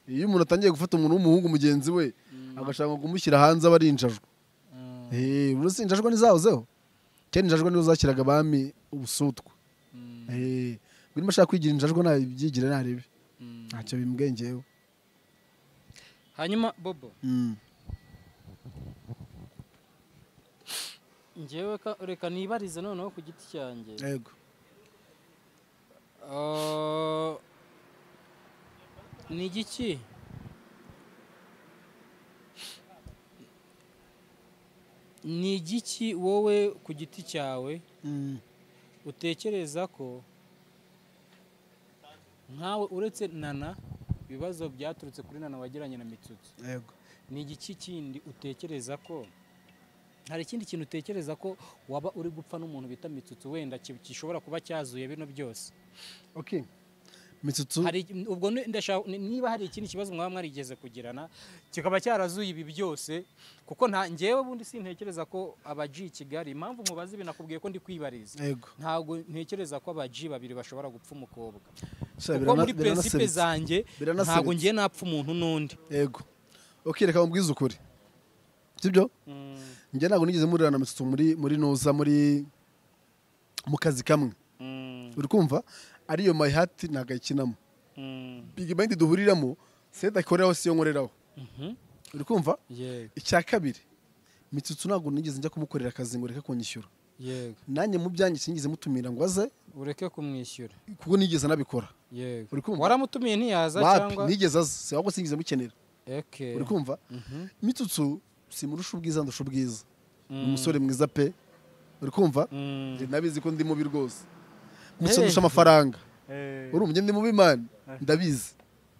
Iyo umuntu atangiye gufata umuntu w'umuhungu mugenzi we agashaka kumushyira hanze aba ari injajwa. Uretse injajwa nizahozeho. Kera injajwa nizo zakiraga abami ubusutwa. Ngwino ashaka kwigira injajwa nabyigira narebe. Ntacyo bimbwengewe. Hanyuma Bobo. Ngewe reka nibarize noneho ku giti cyanjye. Yego. Ni igiki ni igiki wowe ku giti cyawe utekereza ko nkawe uretse Nana ibibazo byaturutse kuri Nana wagiranye na Mitsutsu? Yego. Ni igiki kindi utekereza ko Hari ikindi kintu utekereza ko waba uri gupfa n'umuntu bita Mitsutsu wenda gishobora kuba cyazuye bino byose? Okay, Mitsutsu Hari ubwo ndashaka niba hari ikindi kibazo mwaba mwarigeze kugirana kikaba cyarazuye ibi byose, kuko nta njyewe bundi sintekereza ko aba G Kigali, impamvu mubaza ibi nakubwiye ko ndi kwibariza, yego ntabwo ntekereza ko aba G babiri bashobora gupfa umukobwa, Sha, kuko muri principe biranasebetse. zanjye Biranasebetse. ntabwo ngiye napfa umuntu n'undi. Yego, okay, reka mubwize ukuri, sibyo? Njye ntabwo nigeze murira na Mitsutsu muri nuza muri mu kazi kamwe, uri kumva? Ariyo My Heart ntabwo ayikinamo, Big Mind duhuriramo, seta akoreraho siyo nkoreraho, uri kumva? Yego. Icya kabiri, Mitsutsu ntabwo nigeze njya kumukorera akazi ngo reke kunyishyura. Nanjye mu byanjye sinigeze mutumira ngo aze ureke kumwishyura, kuko nigeze nabikora. Yego. Uri kumva? Waramutumiye ntiyaza? Wapi, Cyangwa nigeze aza, si ahubwo sinigeze mukenera. Okay. Uri kumva? Mitsutsu simurusha ubwiza, ndusha ubwiza, ni umusore mwiza pe, uri kumva? Njye nabizi ko ndi mubi rwose, Mitsutsu ndusha amafaranga, urumva? Njye ndi mubi man, ndabizi,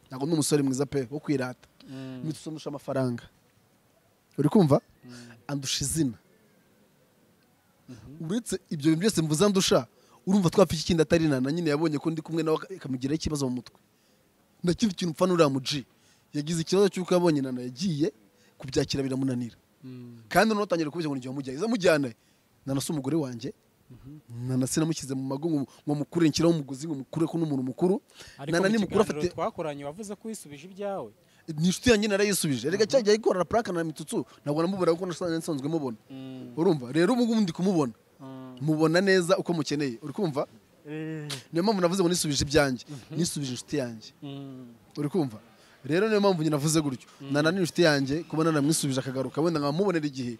ntabwo ndi umusore mwiza pe wo kwirata. Mitsutsu ndusha amafaranga, uri kumva? Andusha izina. Uretse ibyo bintu byose mvuze andusha, urumva twapfa iki kindi atari na nyine yabonye ko ndi kumwe nawe akamugiraho ikibazo mu mutwe? Nta kindi kintu mpfa n'uriya mu G. Yagize ikibazo cy'uko yabonye Nana yagiye, kubyakira biramunanira, kandi noneho atangira kubeshya ngo ni igihe wamujyanye, iza mujyana. Nana si umugore wanjye, Nana sinamushyize mu mago ngo mukure nshyiraho umugozi ngo mukure ko n'umuntu mukuru. Ariko Nana mu ni mukuru kiganiro afite twakoranye wavuze ko wisubije ibyawe. Ni inshuti yanjye, narayisubije. Reka cya gihe ayikorera prank na Mitsutsu ntabwo namubura kuko nasanzwe nsanzwe mubona, urumva? Rero ubu ngubu ndi kumubona, mubona neza uko mukeneye, uri kumva? Niyo mpamvu navuze ngo nisubije ibyanjye, nisubije inshuti yanjye, uri kumva? Rero niyo mpamvu njye navuze gutyo. Nana ni inshuti yanjye, kubona namwisubije akagaruka wenda nkamubonera igihe,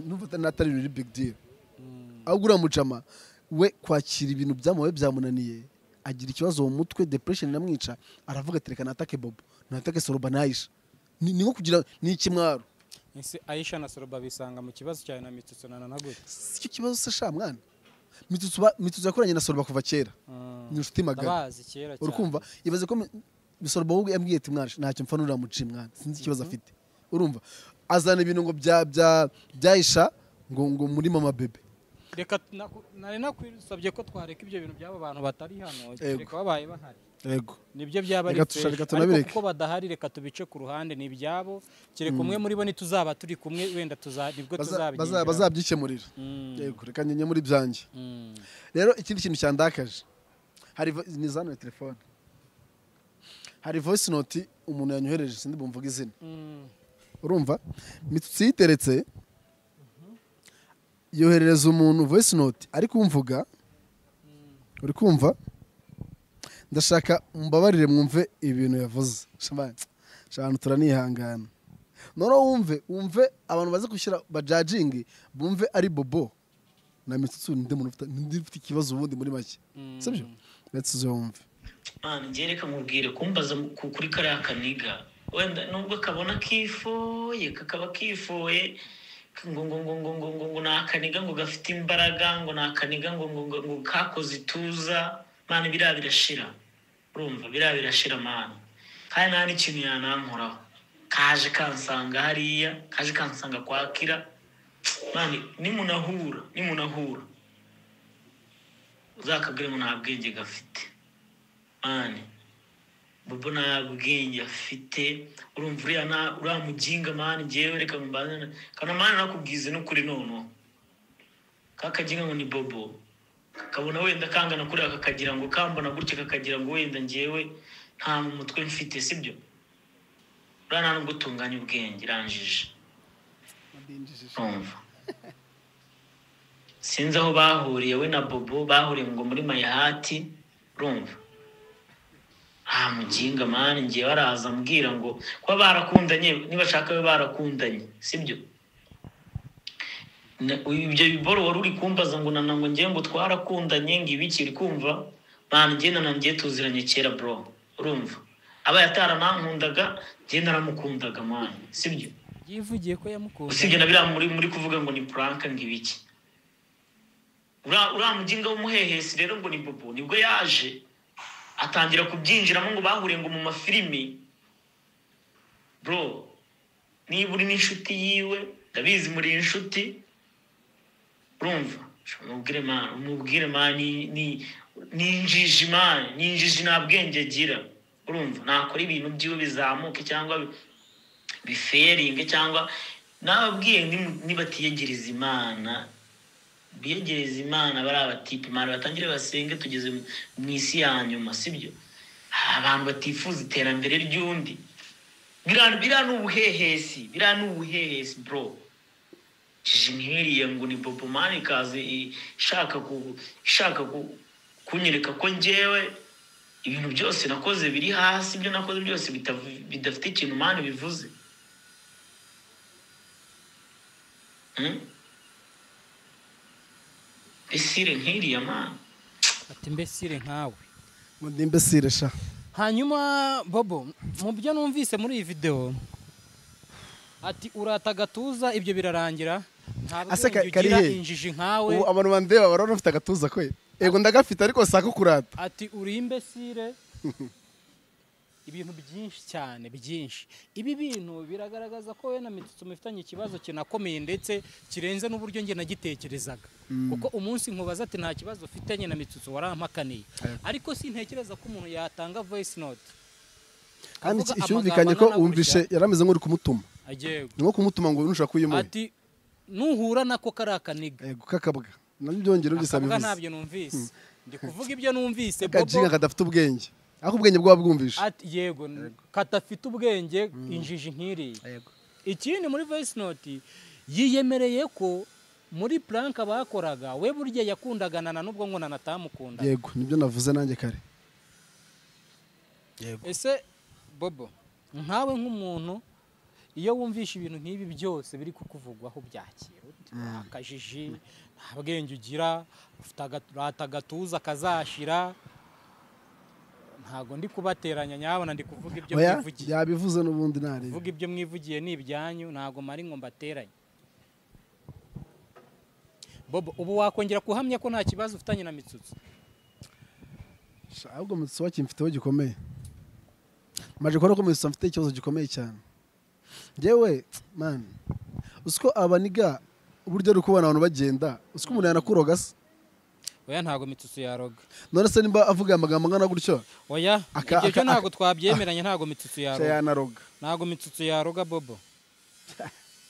numva atari ibintu big deal. Ahubwo uriya mujama we kwakira ibintu byamubaye byamunaniye, agira ikibazo mu mutwe, depression iramwica, aravuga ati reka natake Bobo, natake Soroba nayisha. Ni nko kugira ni ikimwaro. Ese Aisha na Soroba bisanga mu kibazo cyawe na Mitsutsu na Nana gute? Si cyo kibazo se sha mwana. Mitsutsu yakoranye na Soroba kuva kera, ni inshuti magara. Ndabazi kera cyane. Uri kumva? Ibaze ko Soroba wowe yambwiye ati mwana ntacyo mpfa n'uriya muci mwana, sinzi ikibazo afite, urumva? Azana ibintu ngo bya bya byayisha ngo muri mama bebe. Reka nari nakwisabye ko twareka ibyo bintu by'abo bantu batari hano, Yego. reka babaye bahari Yego. nibyo byaba ari Reka fresh. reka Ariko tunabireke. kuko badahari reka tubice ku ruhande, ni ibyabo. Kereka umwe muri bo nituzaba turi kumwe wenda nibwo tuzabyinjiramo. Bazabyikemurira. Yego, reka nyenye muri byanjye. Rero ikindi kintu cyandakaje, hari ni zano ya telefone, hari voice note umuntu yanyohereje, sindi bumvuga izina. Urumva, Mitsutsu yiteretse yoherereza umuntu voice note ari kumvuga, uri kumva? Ndashaka mumbabarire mwumve ibintu yavuze. Shabana, abantu turanihangana. Noneho wumve abantu baze gushyira bajajingi, bumve ari Bobo na Mitsutsu, ninde muntu ninde ufite ikibazo ubundi muri make, sibyo? Let's wumve. Man, njye reka nkubwire, kumbaza kuri kariya kaniga, wenda nubwo kabona kifoye, kakaba kifoye ngo ni akaniga ngo gafite imbaraga, ngo ni akaniga ngo kakoze ituza, man, biriya birashira, urumva? Biriya birashira man, kandi nta n'ikintu yanankoraho. Kaje kansanga hariya, kaje kansanga kwa Kira man. Nimunahura uzakabwire ngo nta bwenge gafite man. Bobo nta bwenge afite, urumva? Uriya uriya muginga man, njyewe reka mbanze kana man nakubwize n'ukuri. Noneho kakaginga ngo ni Bobo, kakabona wenda kangana kuriya, kakagira ngo kambona gutya, kakagira ngo wenda njyewe nta mu mutwe mfite, sibyo? Uriya nta nubwo tunganya ubwenge, iranjije, urumva? Sinzi aho bahuriye we na Bobo, bahuriye ngo muri Mayahati, urumva? Nta muginga man, ngewe araza ambwira ngo kuba barakundanye, nibashaka babe barakundanye, sibyo? Ibyo biboro wari uri kumbaza ngo Nana ngo ngewe ngo twarakundanye ngo ibiki, uri kumva? Man, njye Nana ngewe tuziranye kera bro, urumva? Abaye ataranankundaga, njye naramukundaga man, sibyo? Yivugiye ko yamukunda. Usibye na biriya muri kuvuga ngo ni prank ngo ibiki, uriya muginga w'umuhehesi rero ngo ni Bobo, nibwo yaje atangira kubyinjiramo ngo bahuriye ngo mu mafilimi. Bro, niba uri n'inshuti yiwe, ndabizi muri inshuti. Urumva, umubwire man, umubwire man, ni injiji man, ni injiji, nta bwenge agira. Urumva, nakora ibintu byiwe bizamuke cyangwa biferinge, cyangwa nababwiye nibatiyegereza Imana, biyegereza Imana, bari abatipe Imana, batangire basenge, tugeze mu isi ya nyuma, sibyo? Abantu batifuza iterambere ry'undi, biriya ni ubuhehesi, biriya ni ubuhehesi bro. Jiji nkiriye ngo ni Bobo man ikaze ishaka kunyereka ko njyewe ibintu byose nakoze biri hasi, ibyo nakoze byose bidafite ikintu man bivuze. Mbesire nkiriya man. Ati mbesire nkawe. Ngo ndi mbesire sha. Hanyuma Bobo, mu byo numvise muri iyi video, ati urata agatuza ibyo birarangira, ntabwo ugira injiji nkawe. Ubu abantu bandeba barabona ufite agatuza kwe. Ego ndagafite ariko sako kurata. Ati uri imbesire. Ibintu byinshi cyane byinshi. Ibi bintu biragaragaza ko we na Mitsutsu mufitanye ikibazo kinakomeye ndetse kirenze n'uburyo nge nagitekerezaga. Kuko umunsi nkubaza ati nta kibazo ufitanye na Mitsutsu warampakaniye. Ariko sintekereza ko umuntu yatanga voice note. Kandi icyumvikanye ko umvishe yarameze nk'uri kumutuma. Yego. Ni nko kumutuma ngo nushaka kuyimuha. Ati nuhura nako karakaniga. Yego kakabwa. Nabyo byongera ubisa bivuze. Ntabyo numvise. Ndi kuvuga ibyo numvise Bobo. Akajinga kadafite ubwenge. Ako ubwenge bwa bwumvishe. Ati yego katafite ubwenge injiji nkiriye. Yego. Ikindi muri voice note yiyemereye ko muri prank bakoraga we burya yakundaga Nana nubwo ngo Nana atamukunda. Yego nibyo navuze nanjye kare. Yego. Ese Bobo nkawe nk'umuntu iyo wumvisha ibintu nk'ibi byose biri kukuvugwaho byakira akajiji, nta bwenge ugira, ufite agatuza kazashira. Ntago ndi kubateranya nyabona, ndi kuvuga ibyo mwivugiye. Yabivuze n'ubundi nare. Kuvuga ibyo mwivugiye ni ibyanyu, ntago mari ngo mbateranye. Bobo, ubu wakongera kuhamya ko nta kibazo ufitanye na Mitsutsu? Ahubwo Mitsutsu wakimfiteho gikomeye. Maje kubona ko Mitsutsu amfite ikibazo gikomeye cyane. Njyewe man, usiko abaniga uburyo ari kubona abantu bagenda, usiko umuntu yanakuroga se? Oya ntago Mitsutsu yaroga. None se nimba avuga amagambo angana gutyo? Oya, ibyo cyo ntago twabyemeranye, ntago Mitsutsu yaroga. Yanaroga. Ntago Mitsutsu yaroga Bobo.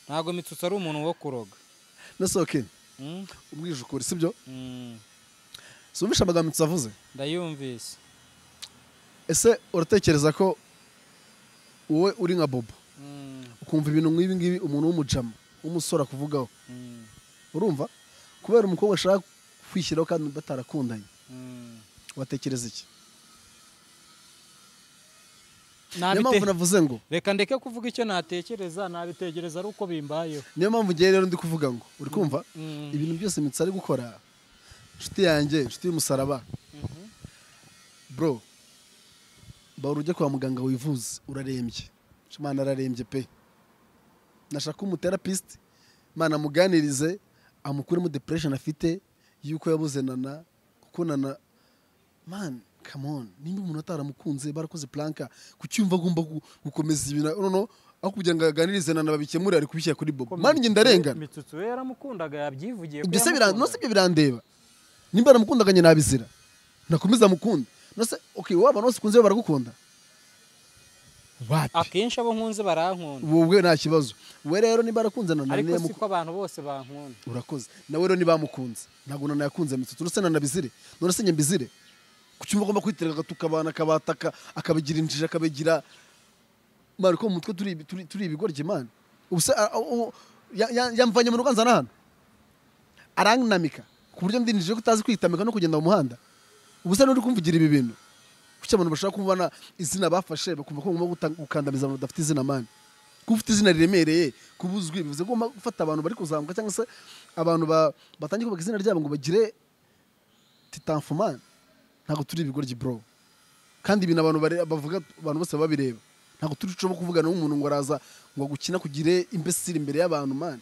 Ntago Mitsutsu ari umuntu wo kuroga. Nase okay. Umwije ukuri sibyo? Sumvisha amagambo Mitsutsu avuze? Ndayumvise. Ese uratekereza ko wowe uri nka Bobo? Ukumva ibintu nk'ibi ngibi umuntu w'umujama w'umusore akuvugaho. Urumva? Kubera umukobwa ashaka kwishyiraho kandi batarakundanye. Watekereza iki? Niyo mpamvu navuze ngo reka ndeke kuvuga icyo natekereza, nabitekereza ari uko bimbayeho. Niyo mpamvu ngiye rero ndi kuvuga ngo uri kumva ibintu byose Mitsutsu ari gukora, inshuti yanjye, inshuti y'umusaraba. Bro, bawura ujye kwa muganga wivuze, urarembye. Imana ararembye pe. Nashaka umutherapist, Imana amuganirize, amukuremo depression afite yuko yabuze Nana, kuko Nana man, come on, nimba umuntu ataramukunze barakoze planka, kucyumva agomba gukomeza ibintu no aho kugira ngo aganirize Nana babikemure ari kubishyira kuri Bobo. Man nge ndarengana. Mitsutsu we yaramukundaga yabyivugiye ko ibyo se no se ibyo birandeba. Nimba yaramukundaga nye nabizira. Nakomeza mukunda. No se okay, waba no se kunze baragukunda. Wapi? Akenshi abo nkunze barankunda. Wowe nta kibazo. We rero niba arakunze Nana ariko siko abantu bose bankunda. Urakoze. Nawe rero nibamukunze. Ntabwo Nana yakunze Mitsutsu. None se Nana bizire. None se nye mbizire. Kucyumva agomba kwitereka tukabana akabataka akabigira injiji akabigira mari ko mutwe turi ibigoryi man. Ubuse yamvanye mu ruganza hano. Aranamika ku buryo ndinjije ko utazi kwitamika no kugenda mu muhanda. Ubuse nuri kumvugira ibi bintu. Kuki abantu bashaka kubona izina bafashe bakumva ko ngomba gukandamiza abantu badafite izina man. Kuba ufite izina riremereye kubuzwi bivuze ko ugomba gufata abantu bari kuzamuka cyangwa se abantu batangiye kubaka izina ryabo ngo bagire titanfuman. Ntabwo turi ibigoryi bro. Kandi ibintu abantu bavuga abantu bose babireba. Ntabwo turi cyo kuvugana n'umuntu ngo araza ngo gukina kugire imbesire imbere y'abantu man.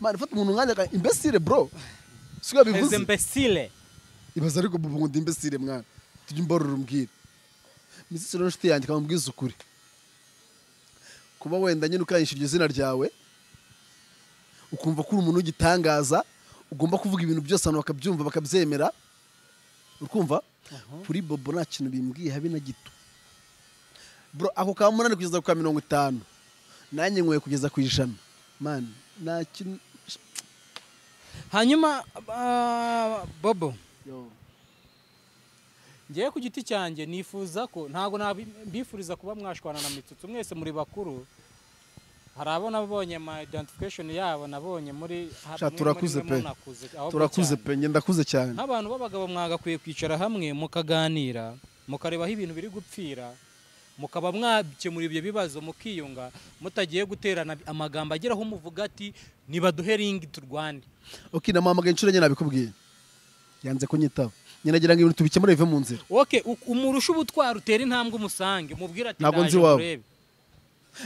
Man fata umuntu nkanya imbesire bro. Siko bivuze. Imbesire. Ibaza ariko Bobo ngo ndi imbesire mwana. Tujye imbarura umbwire. Mitsutsu rero inshuti yanjye kamubwiza ukuri. Kuba wenda nyine ukanyisha iryo zina ryawe ukumva ko uri umuntu w'igitangaza, Ugomba kuvuga ibintu byose abantu bakabyumva bakabyemera. Urikumva? Kuri Bobo nta kintu bimbwiye habe na gito. Bro, ako ka 8 kugeza ku 50. Nanjye nkwiye kugeza ku 100. Man, nta kintu. Hanyuma Bobo, ngiye ku giti cyanjye nifuza ko ntago nabifuriza kuba mwashwana na Mitsutsu, mwese muri bakuru. Hari abo nabonye ama identification yabo nabonye muri turakuze pe. Turakuze pe, nge ndakuze cyane. Nk'abantu b'abagabo mwagakwiye kwicara hamwe mukaganira, mukareba aho ibintu biri gupfira, mukaba mwakemura ibyo bibazo mukiyunga, mutagiye guterana amagambo ageraho muvuga ati nibaduhe ringi turwane. Okay, namuhamagaye inshuro enye nabikubwiye. Yanze kunyitaba. Nyinagira ngo ibintu tubikemure bive mu nzira. Okay, umurusha ubutwara utera intambwe umusange, umubwira ati ntabwo nzi iwawe.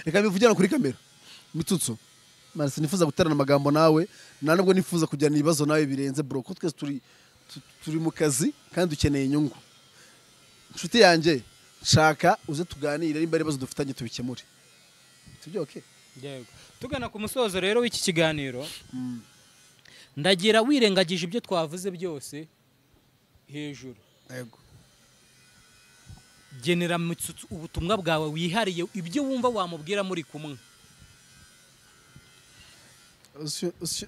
Reka bivugira kuri kamera. Mitsutsu, man, sinifuza guterana amagambo nawe, nta nubwo nifuza kujyana ibibazo nawe birenze bro, ko twese turi mu kazi kandi dukeneye inyungu. Inshuti yanjye, nshaka uze tuganire nimba ari ibibazo dufitanye tubikemure. Sibyo? Okay. Yego. Tugana ku musozo rero w'iki kiganiro. Ndagira wirengagije ibyo twavuze byose hejuru. Yego. Genera Mitsutsu ubutumwa bwawe wihariye, ibyo wumva wamubwira muri kumwe.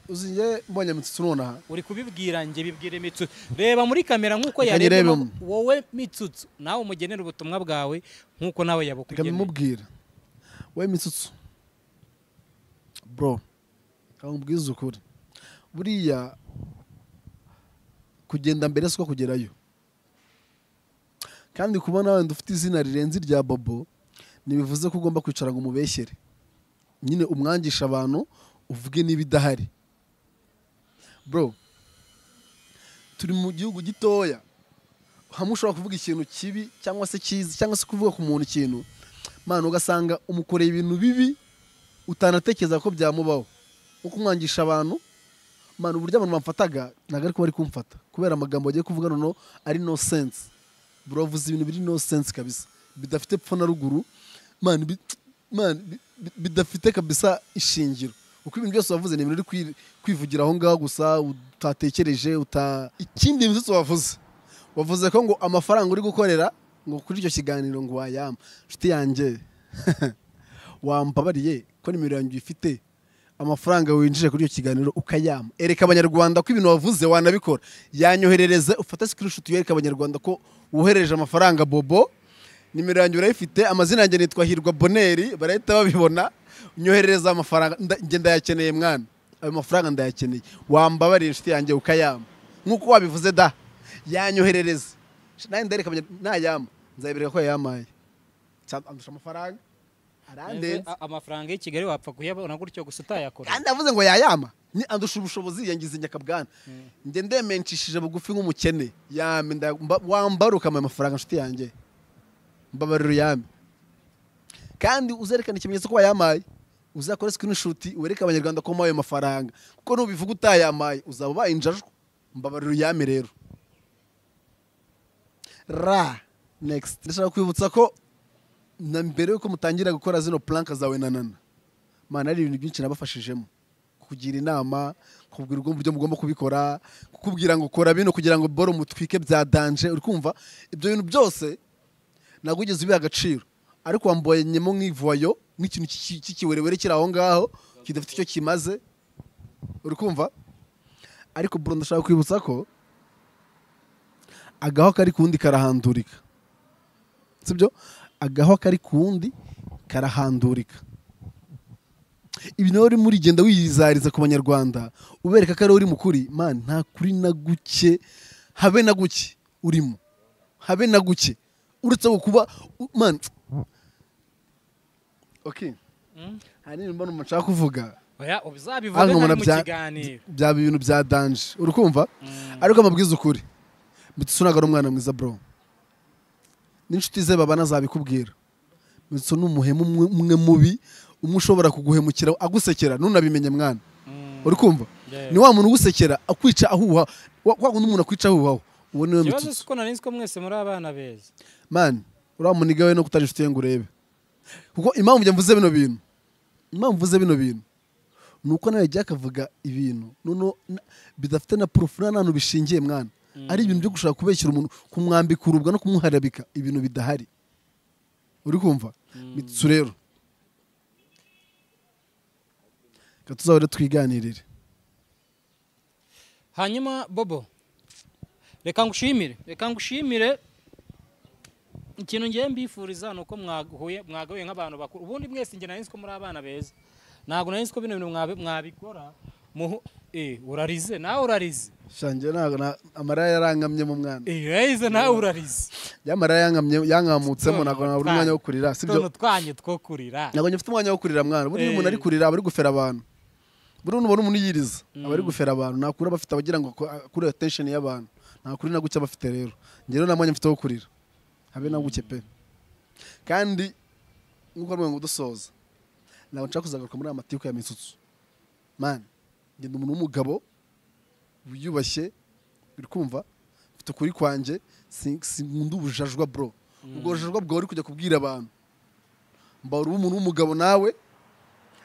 Uzinye mbonye Mitsutsu nonaha. Uri kubibwira nge, bibwire Mitsutsu. Reba muri kamera nkuko yarebye wowe Mitsutsu, nawe umugenera ubutumwa bwawe nkuko nawe yabukugeneye. Ndamubwira. Wowe Mitsutsu. Bro, kamubwiza ukuri. Buriya kugenda mbere siko kugerayo. Kandi kubona wenda ufite izina rirenze irya Bobo ntibivuze ko ugomba kwicara ngo umubeshyere. Nyine umwangisha abantu uvuge niba idahari. Bro, turi mu gihugu gitoya hamwe ushobora kuvuga ikintu kibi cyangwa se cyiza cyangwa se kuvuga ku muntu ikintu, man, ugasanga umukoreye ibintu bibi utanatekereza ko byamubaho. Uko umwangisha abantu, man, uburyo abantu bamfataga ntabwo ariko bari kumfata kubera amagambo bagiye kuvuga noneho ari no sense. Bro, avuze ibintu biri no sense kabisa, bidafite pfo na ruguru, man, bidafite kabisa ishingiro. Uko ibintu byose wavuze ni ibintu uri kwivugira aho ngaho gusa utatekereje. Ikindi Mitsutsu wavuze ko ngo amafaranga uri gukorera ngo kuri icyo kiganiro ngo wayama. Inshuti yanjye, wampabariye ko nimero yanjye ifite amafaranga winjije kuri icyo kiganiro ukayama. Ereka abanyarwanda ko ibintu wavuze wanabikora. Yanyoherereze ufate screenshot yereka abanyarwanda ko wohereje amafaranga Bobo. Nimero yanjye urayifite, amazina yanjye nitwa Hirwa Boneri, barahita babibona. Nyoherereza amafaranga, nge ndayakeneye mwana. Ayo mafaranga ndayakeneye. Wambabariye inshuti yanjye ukayama. Nkuko wabivuze da. Yanyoherereze. Naye ndareka nayama. Nzabereka ko yayamaye. Andusha amafaranga. Arandenze. Amafaranga y'i Kigali wapfa kuyabona gutyo gusa utayakora. Kandi avuze ngo yayama. Ni andusha ubushobozi yangize nyakabwana. Nge ndemenshishije bugufi nk'umukene. Yame wambaruka amafaranga inshuti yanjye. Mbabariro yame. Kandi uzerekana ikimenyetso ko wayamaye. Uzakora screenshot wereka abanyarwanda ko mayo mafaranga. Kuko nubivuga utayamaye uzaba ubaye injajwa. Mbabariro yame rero. Ra next. Ndashaka kwibutsa ko na mbere yuko mutangira gukora zino plank zawe na Nana, man, ari ibintu byinshi nabafashijemo. Kugira inama, kubwira uburyo mugomba kubikora, kukubwira ngo kora bino kugira ngo boro mutwike bya danger. Uri kumva ibyo bintu byose ntabwo ugeze ubiha agaciro, ariko wambonyemo nk'ivoyo nk'ikintu cy'ikiwerewere kiri aho ngaho kidafite icyo kimaze. Uri kumva? Ariko bro, ndashaka kwibutsa ko agaho kari kundi karahandurika. Sibyo? Agaho kari kundi karahandurika. Ibintu uri muri genda wiyizariza ku banyarwanda ubereka ko ari uri mukuri, man, nta kuri na guke, habe na guke urimo. Habe na guke. Uretse kuba man. Okay. Hari mbona umuntu kuvuga. Oya, uzabivuga mu kiganiro. Bya bintu bya danger. Uri kumva? Ariko amabwiza ukuri. Mitsutsu ntabwo ari umwana mwiza bro. N'inshuti ze babana zabikubwira. Mitsutsu ni umuhemu umwe mubi, umwe ushobora kuguhemukira agusekera ntunabimenye mwana. Uri kumva? Ni wa muntu ugusekera akwica ahuha, kwa kundi umuntu akwica ahuhaho. Uwo niwe Mitsutsu. Ikibazo siko nari nzi ko mwese muri abana beza. Man, uriya muniga we no kutari inshuti ye ngo urebe. Kuko impamvu njye mvuze bino bintu. Impamvu mvuze bino bintu. Nuko nawe yagiye akavuga ibintu noneho bidafite na proof nta n'ahantu bishingiye mwana. Ari ibintu byo gushaka kubeshyira umuntu, kumwambika urubwa no kumuharabika ibintu bidahari. Uri kumva? Mitsu rero reka tuzahore twiganirire. Hanyuma Bobo, reka ngushimire. Ikintu ngiye mbifuriza ni uko mwagahuye nk'abantu bakuru. Ubundi mwese njye nari nzi ko muri abana beza, ntabwo nari nzi ko bino bintu mwabikora. Urarize nawe, urarize. Shanjye ntabwo amarira yarangamye mu mwana. Urarize nawe, urarize. Amarira yangamye, yankamutsemo, ntabwo nabura umwanya wo kurira, sibyo? Tuntu twanyu two kurira. Ntabwo mfite umwanya wo kurira mwana. Buriya umuntu ari kurira aba ari gufera abantu. Buriya ubona umuntu yiriza aba ari gufera abantu. Nakura bafite abagira ngo akure attention y'abantu. Nakuri na gucya bafite rero. Njye rero nta mwanya mfite wo kurira. Habe na gucye pe. Kandi nkuko rwe ngo dusoza, ntabwo nshaka kuzagaruka muri amatiku ya Mitsutsu. Man, ngenda umuntu w'umugabo wiyubashye, uri kumva, mfite ukuri kwanjye, sinkunda ubujajwa bro. Ubwo bujajwa bwawe uri kujya kubwira abantu. Mba uri umuntu w'umugabo nawe,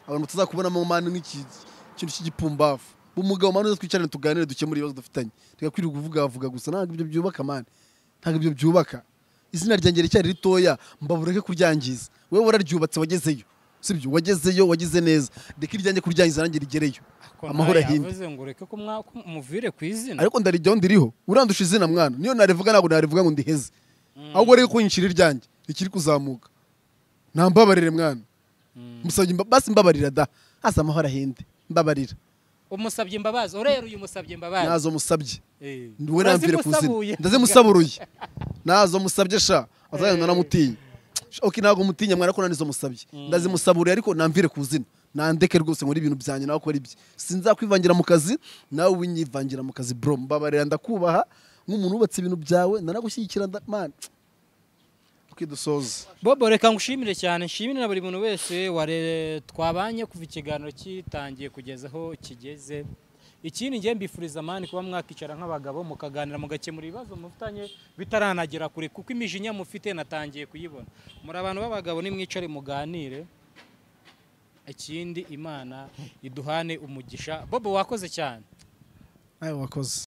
abantu tuzakubonamo man nk'iki kintu cy'igipumbafu. Umugabo man twicarane tuganire dukemure ibibazo dufitanye. Tugakwirirwa kuvuga vuga gusa, ntabwo ibyo byubaka man. Ntabwo ibyo byubaka. Izina ryanjye ricyari ritoya, mbabureke kuryangiza. Wewe wararyubatse wagezeyo. Sibyo, wagezeyo wagize neza. Reka iryanjye kuryangiza nanjye rigereyo. Amahoro ahinde. Yavuze ngo reke ko muvire ku izina. Ariko ndarijyaho ndiriho. Urandusha izina mwana. Niyo narivuga ntabwo narivuga ngo ndiheze. Ahubwo reka kunyishira iryanjye rikiri kuzamuka. Ntambabarire mwana. Musabye basi mbabarira da. Hasa amahoro ahinde. Mbabarira. Umusabye imbabazi. Orero uyu musabye imbabazi. Nazo musabye. Ndiwe namvire ku izina. Ndazimusaburuye. Nazo musabye sha. Azanye naramutinya. Okay, ntabwo mutinya mwana ko nanizo musabye. Ndazimusaburiye ariko namvire ku izina. Nandeke rwose muri ibintu byanjye nawe akora ibye. Sinzakwivangira mu kazi, nawe winyivangira mu kazi bro. Mbabarira ndakubaha nk'umuntu wubatse ibintu byawe, ndanagushyigikira man. Dusoza. Bobo, reka ngushimire cyane, nshimire na buri muntu wese ware twabanye kuva ikiganiro kitangiye kugeza aho kigeze. Ikindi ngiye mbifuriza mani kuba mwakicara nk'abagabo mukaganira mugakemura ibibazo mufitanye bitaranagera kure, kuko imijinya mufite natangiye kuyibona. Muri abantu b'abagabo nimwicare muganire. Ikindi Imana iduhane umugisha. Bobo, wakoze cyane. Nawe wakoze.